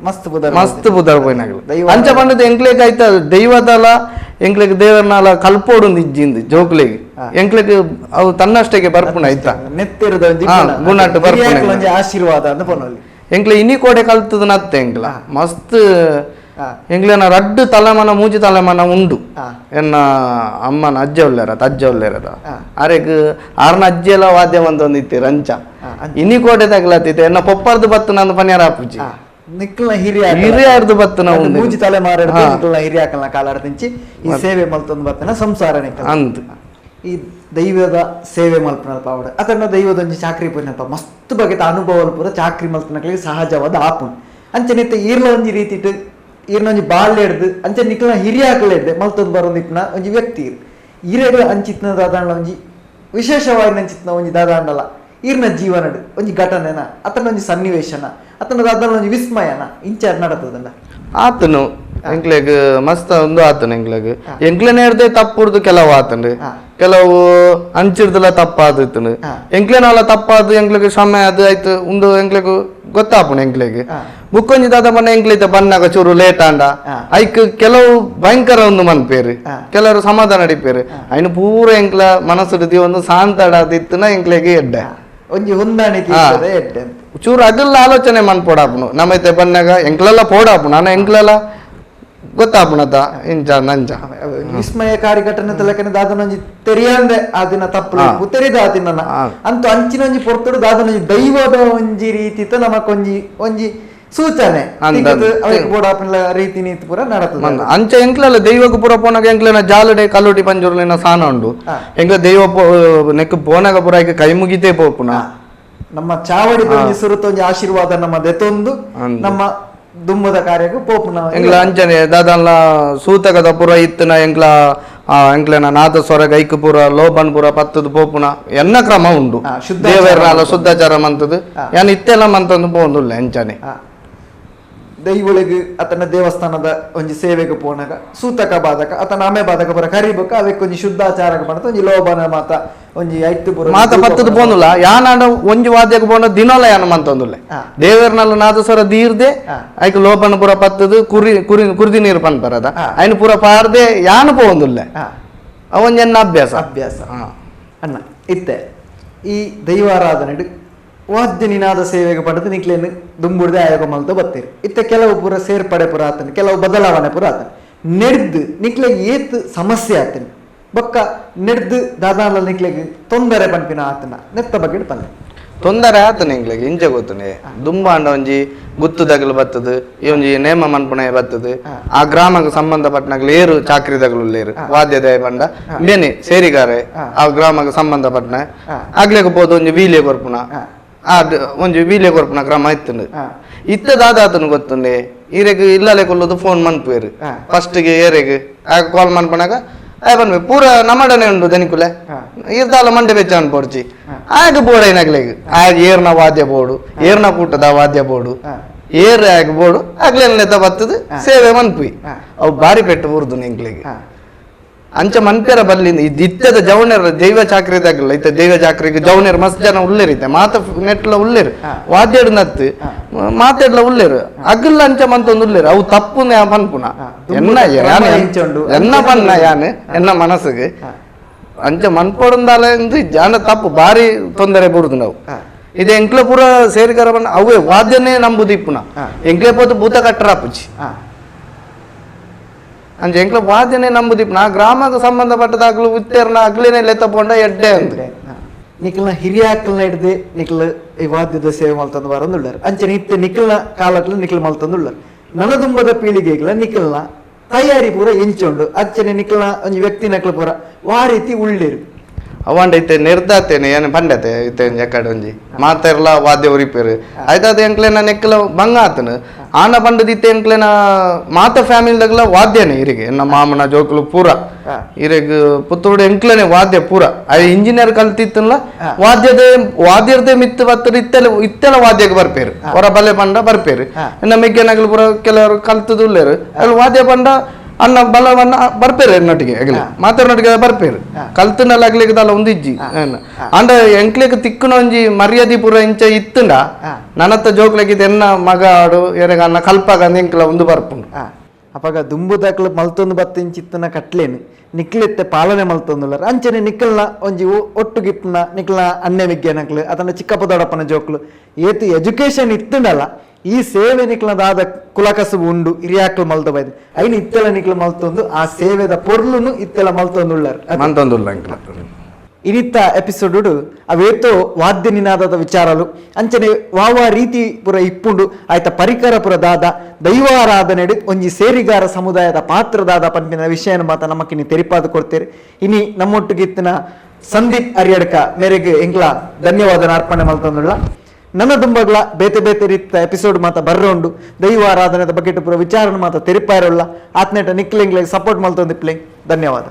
ಮಸ್ತ್ ಪುದಾರ್ ಮಸ್ತ್ ಪುದಾರ್ ಪೋಯಿನಾಗಲು ಅಂಚ ಪಂಡದ ಎಂಕ್ಲೆಗ್ ಆಯ್ತ ದೈವದಲ ಎಂಕ್ಲೆಗ್ ದೇವರನಾಲ ಕಲ್ಪೋಡು ಇಜ್ಜಿಂದು ಜೋಕ್ಲೆಗ್ ಎಂಕ್ಲೆಗ್ ಅವು ತನ್ನಷ್ಟಕ್ಕೆ ಬರ್ಪುಣ ಆಯ್ತಾ ನೆತ್ತಿರದ ಗುಣಟ್ಟು ಬರ್ಪುಣ ಆಶೀರ್ವಾದ ಅಂತ ಪೊನೊಲಿ ಎಂಕ್ಲೆ ಇನಿ ಕೋಡೆ ಕಲ್ತದ ನತ್ತೆ ಎಂಕ್ಲ ಮಸ್ತ್ ಎಂಕ್ಲೆನ ರಡ್ಡು ತಲೆಮನ ಮೂಜಿ ತಲೆಮನ ಉಂಡು ಎನ್ನ ಅಮ್ಮನ ಅಜ್ಜ ಉಳ್ಳೇರತ ಅಜ್ಜ ಉಳ್ಳೇರದ ಆರೆಗ್ ಆರ್ನ ಅಜ್ಜಿ ಎಲ್ಲ ವಾದ್ಯ ಒಂದೊಂದು ಇತ್ತೆ ರಂಚ ಇನಿ ಕೋಡೆ ತಗಲತ್ತಿತ್ತೆ ಎನ್ನ ಪೊಪ್ಪರ್ದು ಬತ್ತು ನಂದು ಪನ್ಯಾರ ಆಪುಜಿ ನಿಕ್ಲ ಹಿರಿಯ ಹಿರಿಯರ್ದು ಬತ್ತು ನಾವು ಮೂಜಿ ತಲೆ ಮಾರ ಹಿರಿಯಾಕಲ್ನ ಕಾಲಾಡ್ತಿಂಚಿ ಈ ಸೇವೆ ಮಲ್ತೊಂದು ಬತ್ತನ ಸಂಸಾರ ಅಂದ್ ಈ ದೈವದ ಸೇವೆ ಮಲ್ಪನಲ್ಪ ಆವಡ ಅದನ್ನ ದೈವದ ಒಂಜಿ ಚಾಕ್ರಿ ಪೂರ್ಣಲ್ಪ ಮಸ್ತ್ ಬಗೆತ ಅನುಭವ ಪೂರ ಚಾಕ್ರಿ ಮಲ್ಪನಕ್ಲಿಗೆ ಸಹಜವಾದ ಆಪುಂಡು ಅಂಚನೆ ಈರ್ಲ ಒಂಜಿ ರೀತಿ ಈರ್ನ ಒಂಜಿ ಬಾಲ್ಯ ಹಿಡ್ದು ಅಂಚೆ ನಿಕ್ಲ ಹಿರಿಯಾಕಲ ಹಿಡ್ದೆ ಮಲ್ತೊಂದು ಬರೋದಿಪ್ಪನ ಒಂಜಿ ವ್ಯಕ್ತಿ ಇರು ಈರೆಗಳ ಅಂಚಿತ್ನ ದಾದಾಂಡ ಒಂಜಿ ವಿಶೇಷವಾಗಿ ನಂಚಿತ್ನ ಒಂಜಿ ದಾದಾಂಡಲ ಈರ್ನ ಜೀವನಡ್ ಒಂಜಿ ಘಟನೆನ ಅತನ ಒಂಜಿ ಸನ್ನಿವೇಶನ ಅತನ ದಾದಾಂಡ ಒಂಜಿ ವಿಸ್ಮಯನ ಇಂಚ ನಡತದಲ್ಲ ಆತನು ಎಂಕ್ಲೆಗ್ ಮಸ್ತ್ ಒಂದು ಆತನು ಎಂಕ್ಲೆಗ್ ಎಂಕ್ಲೆನ ಹಿಡ್ದೆ ತಪ್ಪುರ್ದು ಕೆಲವು ಆತನು ಕೆಲವು ಅಂಚಿರ್ದಲ ತಪ್ಪಾದಿತ್ತನು ಎಂಕ್ಲೆನಲ್ಲ ತಪ್ಪಾದು ಎಂಕ್ಲೆಗ್ ಶ್ರಮೆ ಅದು ಆಯ್ತು ಒಂದು ಎಂಕ್ಲೆಗ್ ಗೊತ್ತಾಪುಣ ಎಂಕ್ಲೆಗ್ ಬುಕ್ಕೊಂಜಿ ದಾದ ಬಣ್ಣ ಎಂಕ್ಲೈತ ಬನ್ನಾಗ ಚೂರು ಲೇಟ್ ಆಂಡ ಐಕ್ ಕೆಲವು ಭಯಂಕರ ಒಂದು ಮನ್ಪೇರು ಕೆಲವರು ಸಮಾಧಾನ ನಡಿಪೇರು ಐನು ಪೂರ ಎಂಕ್ಲ ಮನಸ್ಸು ಒಂದು ಶಾಂತ ಆಡಾದಿತ್ತನ ಎಂಕ್ಲೆಗ್ ಎಡ್ಡೆ ಒಂಜಿ ಹೊಂದಾಣಿಕೆ ಎಡ್ಡೆ ಅಂತ. ಚೂರು ಅಗಲ್ಲ ಆಲೋಚನೆ ಮನ್ಪೋಡಾಪುನು ನಮ್ಮೈತೆ ಬನ್ನಾಗ ಎಂಕ್ಲೆಲ್ಲ ಪೋಡಾಪುನು ನಾನು ಎಂಕ್ಲೆಲ್ಲ ಗೊತ್ತಾಪುಣತ ಇಂಚ ನಂಚ ವಿಸ್ಮಯಕಾರಿ ಘಟನೆ ತಲಕನೆ ದಾದನೊಂಜಿ ತೆರಿಯಂದೆ ಆ ದಿನ ತಪ್ಪು ತೆರಿದ ಆ ದಿನ ಅಂತೂ ಅಂಚಿನೊಂಜಿ ಪೊರ್ತುಡು ದಾದನೊಂಜಿ ದೈವದ ಒಂಜಿ ರೀತಿತ ನಮಕೊಂಜಿ ಒಂಜಿ ಸೂಚನೆ ಬೋಡಾಪಿನ ರೀತಿ ನೀತಿ ಪೂರ ನಡತದೆ. ಅಂಚ ಎಂಕ್ಲೆಲ್ಲ ದೈವಕ್ಕೆ ಪೂರ ಪೋನಾಗ ಎಂಕ್ಲೆನ ಜಾಲಡೆ ಕಲ್ಲುಟಿ ಪಂಜುರ್ಲಿನ ಸಾನ ಉಂಡು ಎಂಕ್ಲ ದೈವ ನೆಕ್ ಪೋನಾಗ ಪೂರ ಕೈ ಮುಗಿತೇ ಪೋಪುನ ನಮ್ಮ ಚಾವಡಿ ಸುರುತ ಒಂಜಿ ಆಶೀರ್ವಾದ ನಮ್ಮ ದೆತೊಂದು ನಮ್ಮ ದುಮ್ಮದ ಕಾರ್ಯಕ್ಕೆ ಪೋಪುನ ಎಂಕ್ಲ ಅಂಚನೆ ದಾದನ್ಲ ಸೂತಕದ ಪೂರ ಇತ್ತನ ಎಂಕ್ಲ ಎಂಕ್ಲೆನ ನಾದ ಸ್ವರ ಗೈಕ್ ಪೂರ ಲೋಬನ್ ಪೂರ ಪತ್ತದ ಪೋಪುನ ಎನ್ನ ಕ್ರಮ ಉಂಡು ದೇವರ ಶುದ್ಧಾಚಾರ ಮಂತದ್ದು ಯಾನ್ ಇತ್ತೆಲ್ಲ ಮಂತಂದು ಪೋಂದುಲ್ಲ ಅಂಚನೆ. ದೈವೊಳಗೆ ಆತನ ದೇವಸ್ಥಾನದ ಒಂಜಿ ಸೇವೆಗೆ ಪೋನಾಗ ಸೂತಕ ಬಾಧಕ ಆತನ ಆಮೆ ಬಾಧಕ ಪೂರ ಕರಿಬೇಕು ಅವಕ್ಕೆ ಒಂಜಿ ಶುದ್ಧಾಚಾರಕ್ಕೆ ಪಂಡ ಒಂಜಿ ಲೋಬನ ಮಾತ ಒಂಜಿ ಐತು ಪೂರ ಮಾತ ಪತ್ತದ ಪೋನುಲ್ಲ ಯಾನಾಡ ಒಂಜಿ ವಾದ್ಯಕ್ಕೆ ಪೋನ ದಿನಲ ಯಾನ ಮಂತಂದುಲ್ಲ ದೇವರನಲ್ಲ ನಾದಸ್ವರ ದೀರ್ದೆ ಐಕ್ ಲೋಬನ ಪೂರ ಪತ್ತದು ಕುರಿ ಕುರಿ ಕುರ್ದಿ ನೀರು ಪನ್ಪರದ ಐನು ಪೂರ ಪಾರ್ದೆ ಯಾನು ಪೋಂದುಲ್ಲ ಅವೊಂಜೆನ್ನ ಅಭ್ಯಾಸ ಅಭ್ಯಾಸ. ಅಣ್ಣ ಇತ್ತೆ ಈ ದೈವಾರಾಧನೆ ವಾದ್ಯ ನಿನಾದ ಸೇವೆಗೆ ಪಡೆದು ನಿಕ್ಲೇನು ದುಂಬುಡ್ದೆ ಆಯೋಗ ಮಲ್ತ ಬತ್ತೀರಿ ಇತ್ತ ಕೆಲವು ಪೂರ ಸೇರ್ಪಡೆ ಪೂರ ಆತನ ಕೆಲವು ಬದಲಾವಣೆ ಪೂರ ಆತನ ನೆಡ್ದು ನಿಕ್ಲೆಗ್ ಏತ್ ಸಮಸ್ಯೆ ಆತನ ಬೊಕ್ಕ ನೆಡ್ದು ದಾದಾಲ ನಿಕ್ಲೆಗ್ ತೊಂದರೆ ಪನ್ಪಿನ ಆತನ ನೆತ್ತ ಬಗ್ಗೆ ಪನ್ನೆ ತೊಂದರೆ ಆತನ ಎಂಕ್ಲೆಗ್ ಇಂಚ ಗೊತ್ತನೆ ದುಂಬಾಂಡ ಒಂಜಿ ಗುತ್ತು ದಗಲು ಬತ್ತದು ಈ ಒಂಜಿ ನೇಮ ಮನ್ಪುಣೆ ಬತ್ತದು ಆ ಗ್ರಾಮಕ್ಕೆ ಸಂಬಂಧಪಟ್ಟನಾಗ್ಲು ಏರು ಚಾಕ್ರಿ ದಗಲು ಲೇರು ವಾದ್ಯದಯ ಬಂಡ ಬೇನೆ ಸೇರಿಗಾರೆ ಆ ಗ್ರಾಮಕ್ಕೆ ಸಂಬಂಧಪಟ್ಟನ ಆಗ್ಲೇಕ ಪೋದು ಒಂಜಿ ವೀಲೆ ಕೊರ್ಪುನ ಆ ಒಂಜಿ ವೀಲೆ ಕೊರ್ಪುನ ಕ್ರಮ ಇತ್ತುಂಡು ಇತ್ತ ದಾದಾತನು ಗೊತ್ತುಂಡೆ ಈರೆಗ್ ಇಲ್ಲಲೆ ಕೊಲ್ಲೋದು ಫೋನ್ ಮನ್ಪುವೇರು ಫಸ್ಟ್ಗೆ ಏರೆಗ್ ಆಗ ಕಾಲ್ ಮನ್ಪುನಾಗ ಆಯ್ ಪನ್ಪೆ ಪೂರ ನಮ್ಮಡನೆ ಉಂಡು ದನಿಕುಲೆ ಇರ್ದಾಲ ಮಂಡೆ ಬೆಚ್ಚ ಅನ್ಪೊಡ್ಚಿ ಆಗ ಬೋಡೈನಗ್ಲೆಗ್ ಆಗ ಏರ್ನ ವಾದ್ಯ ಬೋಡು ಏರ್ನ ಕೂಟದ ವಾದ್ಯ ಬೋಡು ಏರ್ ಆಗ ಬೋಡು ಆಗ್ಲೇನ ಬತ್ತದು ಸೇವೆ ಮನ್ಪುಯಿ ಅವು ಬಾರಿ ಪೆಟ್ಟು ಬುರ್ದು ಎಂಕ್ಲೆಗ್ ಅಂಚ ಮನ್ಪೆರ ಬಲ್ಲಿಂದ ಇತ್ತದ ಜವಣರ ದೈವ ಚಾಕ್ರಿ ದಾಗಲ್ಲ ಇತ್ತ ದೈವ ಚಾಕ್ರಿಗೆ ಜವಣರು ಮಸ್ತ್ ಜನ ಉಲ್ಲೇರಿತ್ತೆ ಮಾತ ನೆಟ್ಲ ಉಲ್ಲೇರು ವಾದ್ಯಡ್ ನತ್ತು ಮಾತಾಡ್ಲ ಉಲ್ಲೇರು ಅಗಲ್ಲ ಅಂಚ ಮಂತೊಂದು ಉಲ್ಲೇರು ಅವು ತಪ್ಪು ಪನ್ಪುನ ಎನ್ನ ಎನ್ನ ಪನ್ನ ಯಾನ್ ಎನ್ನ ಮನಸ್ಸಿಗೆ ಅಂಚ ಮನ್ಪೊಡಂದಾಲ ಜಾನ ತಪ್ಪು ಬಾರಿ ತೊಂದರೆ ಬರುದು ನಾವು ಇದು ಎಂಕ್ಲೆ ಪೂರ ಸೇರಿಗಾರ ಬಣ್ಣ ಅವೇ ವಾದ್ಯನೇ ನಂಬುದು ಇಪ್ಪುನ ಎಂಕ್ಲೆ ಪೋತು ಭೂತ ಕಟ್ಟರಾಪುಜಿ ಅಂಚ ಎಂಕ್ಲ ವಾದ್ಯನೇ ನಂಬುದಿಪ್ಪ ನಾ ಗ್ರಾಮಕ್ಕೆ ಸಂಬಂಧಪಟ್ಟದಾಗ್ಲು ಉತ್ತೇರ್ನ ಅಗ್ಲೇನೆ ಲೆತ್ತಪೊಂಡ ಎಡ್ಡೆ ಅಂದ್ ನಿಖಲ್ನ ಹಿರಿಯಾಕಲ್ನ ಹಿಡ್ದು ನಿಖಲ್ ಈ ವಾದ್ಯದ ಸೇವೆ ಮಲ್ತಂದು ಬರಂದುಳ್ಳಾರ ಅಂಚನೆ ಇತ್ತೆ ನಿಖಲ್ನ ಕಾಲಕ್ಲು ನಿಖಲ್ ಮಲ್ತಂದುಳ್ಳಾರ ನನದುಂಬದ ಪೀಳಿಗೆಗಳ ನಿಖಲ್ನ ತಯಾರಿ ಪೂರ ಎಂಚುಂಡು ಅಂಚನೆ ನಿಖಲ್ನ ಒಂಜಿ ವ್ಯಕ್ತಿ ನಕ್ಲು ಪೂರ ವಾ ರೀತಿ ಉಳ್ಳೇರು ಅವಾಂಡ ಇತ್ತೆ ನಿರ್ದಾತೇನೆ ಏನು ಪಂಡತೆ ಇತ್ತೆ ಎಕ್ಕಡೆ ಒಂಜಿ ಮಾತೆರ್ಲ ವಾದ್ಯ ಉರಿಪೇರು ಆಯ್ತಾದ ಎಂಕ್ಲೆನ ನೆಕ್ಕಲ ಬಂಗ ಆತನು ಆನ ಪಂಡದ ಇತ್ತೆ ಎಂಕ್ಲೆನ ಮಾತ ಫ್ಯಾಮಿಲಿದಾಗಲ ವಾದ್ಯನೇ ಇರಿಗೆ ಎನ್ನ ಮಾಮನ ಜೋಕುಲು ಪೂರ ಇರೆಗ್ ಪುತ್ತೂರು ಎಂಕ್ಲೆನೆ ವಾದ್ಯ ಪೂರ ಅಯ್ಯ ಇಂಜಿನಿಯರ್ ಕಲ್ತಿತ್ತಲ್ಲ ವಾದ್ಯದೇ ವಾದ್ಯರ್ದೇ ಮಿತ್ತು ಬತ್ತದ ಇತ್ತೆಲ್ಲ ಇತ್ತೆಲ್ಲ ವಾದ್ಯಕ್ಕೆ ಬರ್ಪೇರು ಹೊರ ಬಲೆ ಪಂಡ ಬರ್ಪೇರು ಎನ್ನ ಮಿಗ್ಗೆನಗಲು ಪೂರ ಕೆಲವರು ಕಲ್ತದು ಉಳ್ಳೇರು ಅಲ್ಲಿ ವಾದ್ಯ ಪಂಡ ಅನ್ನ ಬಲವನ್ನ ಬರ್ಪೇರು ಎನ್ನೊಟ್ಟಿಗೆ ಅಗಲಿ ಮಾತಾಡೋಟಿಗೆ ಬರ್ಪೇರು ಕಲ್ತನಲ್ಲ ಅಗ್ಲಿಕ್ಕೆ ದಲ್ಲ ಒಂದು ಇಜ್ಜಿ ಅಂಡ ಎಂಕ್ಲೆಗ್ ತಿಕ್ಕುನ ಒಂಜಿ ಮರ್ಯಾದೆ ಪೂರ ಇಂಚ ಇತ್ತುಂಡ ನನ್ನತ್ತ ಜೋಕ್ಲೆಗ್ ಎನ್ನ ಮಗ ಆಡು ಎರೆಗ ಅನ್ನ ಕಲ್ಪಾಗ ಎಂಕ್ಲ ಒಂದು ಬರ್ಪುಂಡು. ಅಪಗ ದುಂಬುದಾಕ್ಲು ಮಲ್ತೊಂದು ಬತ್ತ ಇಂಚಿತ್ತನ ಕಟ್ಲೇನು ನಿಕ್ಲೆತ್ತೆ ಪಾಲನೆ ಮಲ್ತೊಂದುಲ್ಲಾರ ಅಂಚನೆ ನಿಕ್ಕಲ್ನ ಒಂಜಿ ಒಟ್ಟುಗಿಪ್ಪನ ನಿಕ್ಲ ಅಣ್ಣೆ ವಿಜ್ಞಾನಕ್ಲು ಅದನ್ನ ಚಿಕ್ಕಪ್ಪ ದೊಡ್ಡಪ್ಪನ ಜೋಕ್ಲು ಏತು ಎಜುಕೇಶನ್ ಇತ್ತುಂಡಲ್ಲ ಈ ಸೇವೆ ನಿಕ್ಲದಾದ ಕುಲಕಸುಬು ಉಂಡು ಹಿರಿಯಾಕ್ಲು ಮಲ್ತ ಬೈದು ಐನ್ ಇತ್ತೆಲ್ಲ ನಿಕ್ಲು ಮಲ್ತೊಂದು ಆ ಸೇವೆದ ಪೊರ್ಲುನು ಇತ್ತೆಲ್ಲ ಮಲ್ತೊಂದುಳ್ಳಾರ ಮಲ್ತೊಂದುಲ್ಲ ಅಂಕ್ಲ. ಇನಿತ್ತ ಎಪಿಸೋಡ್ ಅವೇತೋ ವಾದ್ಯ ನಿನಾದದ ವಿಚಾರಲು ಅಂಚನೆ ವಾವ ರೀತಿ ಪುರ ಇಪ್ಪುಂಡು ಆಯ್ತ ಪರಿಕರ ಪುರ ದಾದ ದೈವಾರಾಧನೆ ಒಂಜಿ ಸೇರಿಗಾರ ಸಮುದಾಯದ ಪಾತ್ರದಾದ ಪನ್ಪಿನ ವಿಷಯನ ಮಾತ ನಮಕಿನಿ ತೆರಿಪಾದ ಕೊಡ್ತೇವೆ. ಇನಿ ನಮ್ಮೊಟ್ಟಿಗೆ ಇತ್ತಿನ ಸಂದೀಪ್ ಅರಿಯಡ್ಕ ಮೇರೆಗೆ ಎಂಕ್ಲ ಧನ್ಯವಾದ ಅರ್ಪಣೆ ಮಲ್ತೊಂದುಳ್ಳ. ನನ್ನ ದುಂಬಗ್ಲ ಬೇತೆ ಬೇತೆ ರೀತಿಯ ಎಪಿಸೋಡ್ ಮಾತ ಬರ್ರೋಂಡು ದೈವಾರಾಧನೆದ ಬಗ್ಗೆ ಪುರ ವಿಚಾರಣ ಮಾತ ತೆರಿಪಾರಲ್ಲ ಆತ್ನೇಟ ನಿಕ್ಲಿಂಗ್ಲೆ ಸಪೋರ್ಟ್ ಮಲ್ತೊಂದಿಪ್ಲೆ. ಧನ್ಯವಾದ.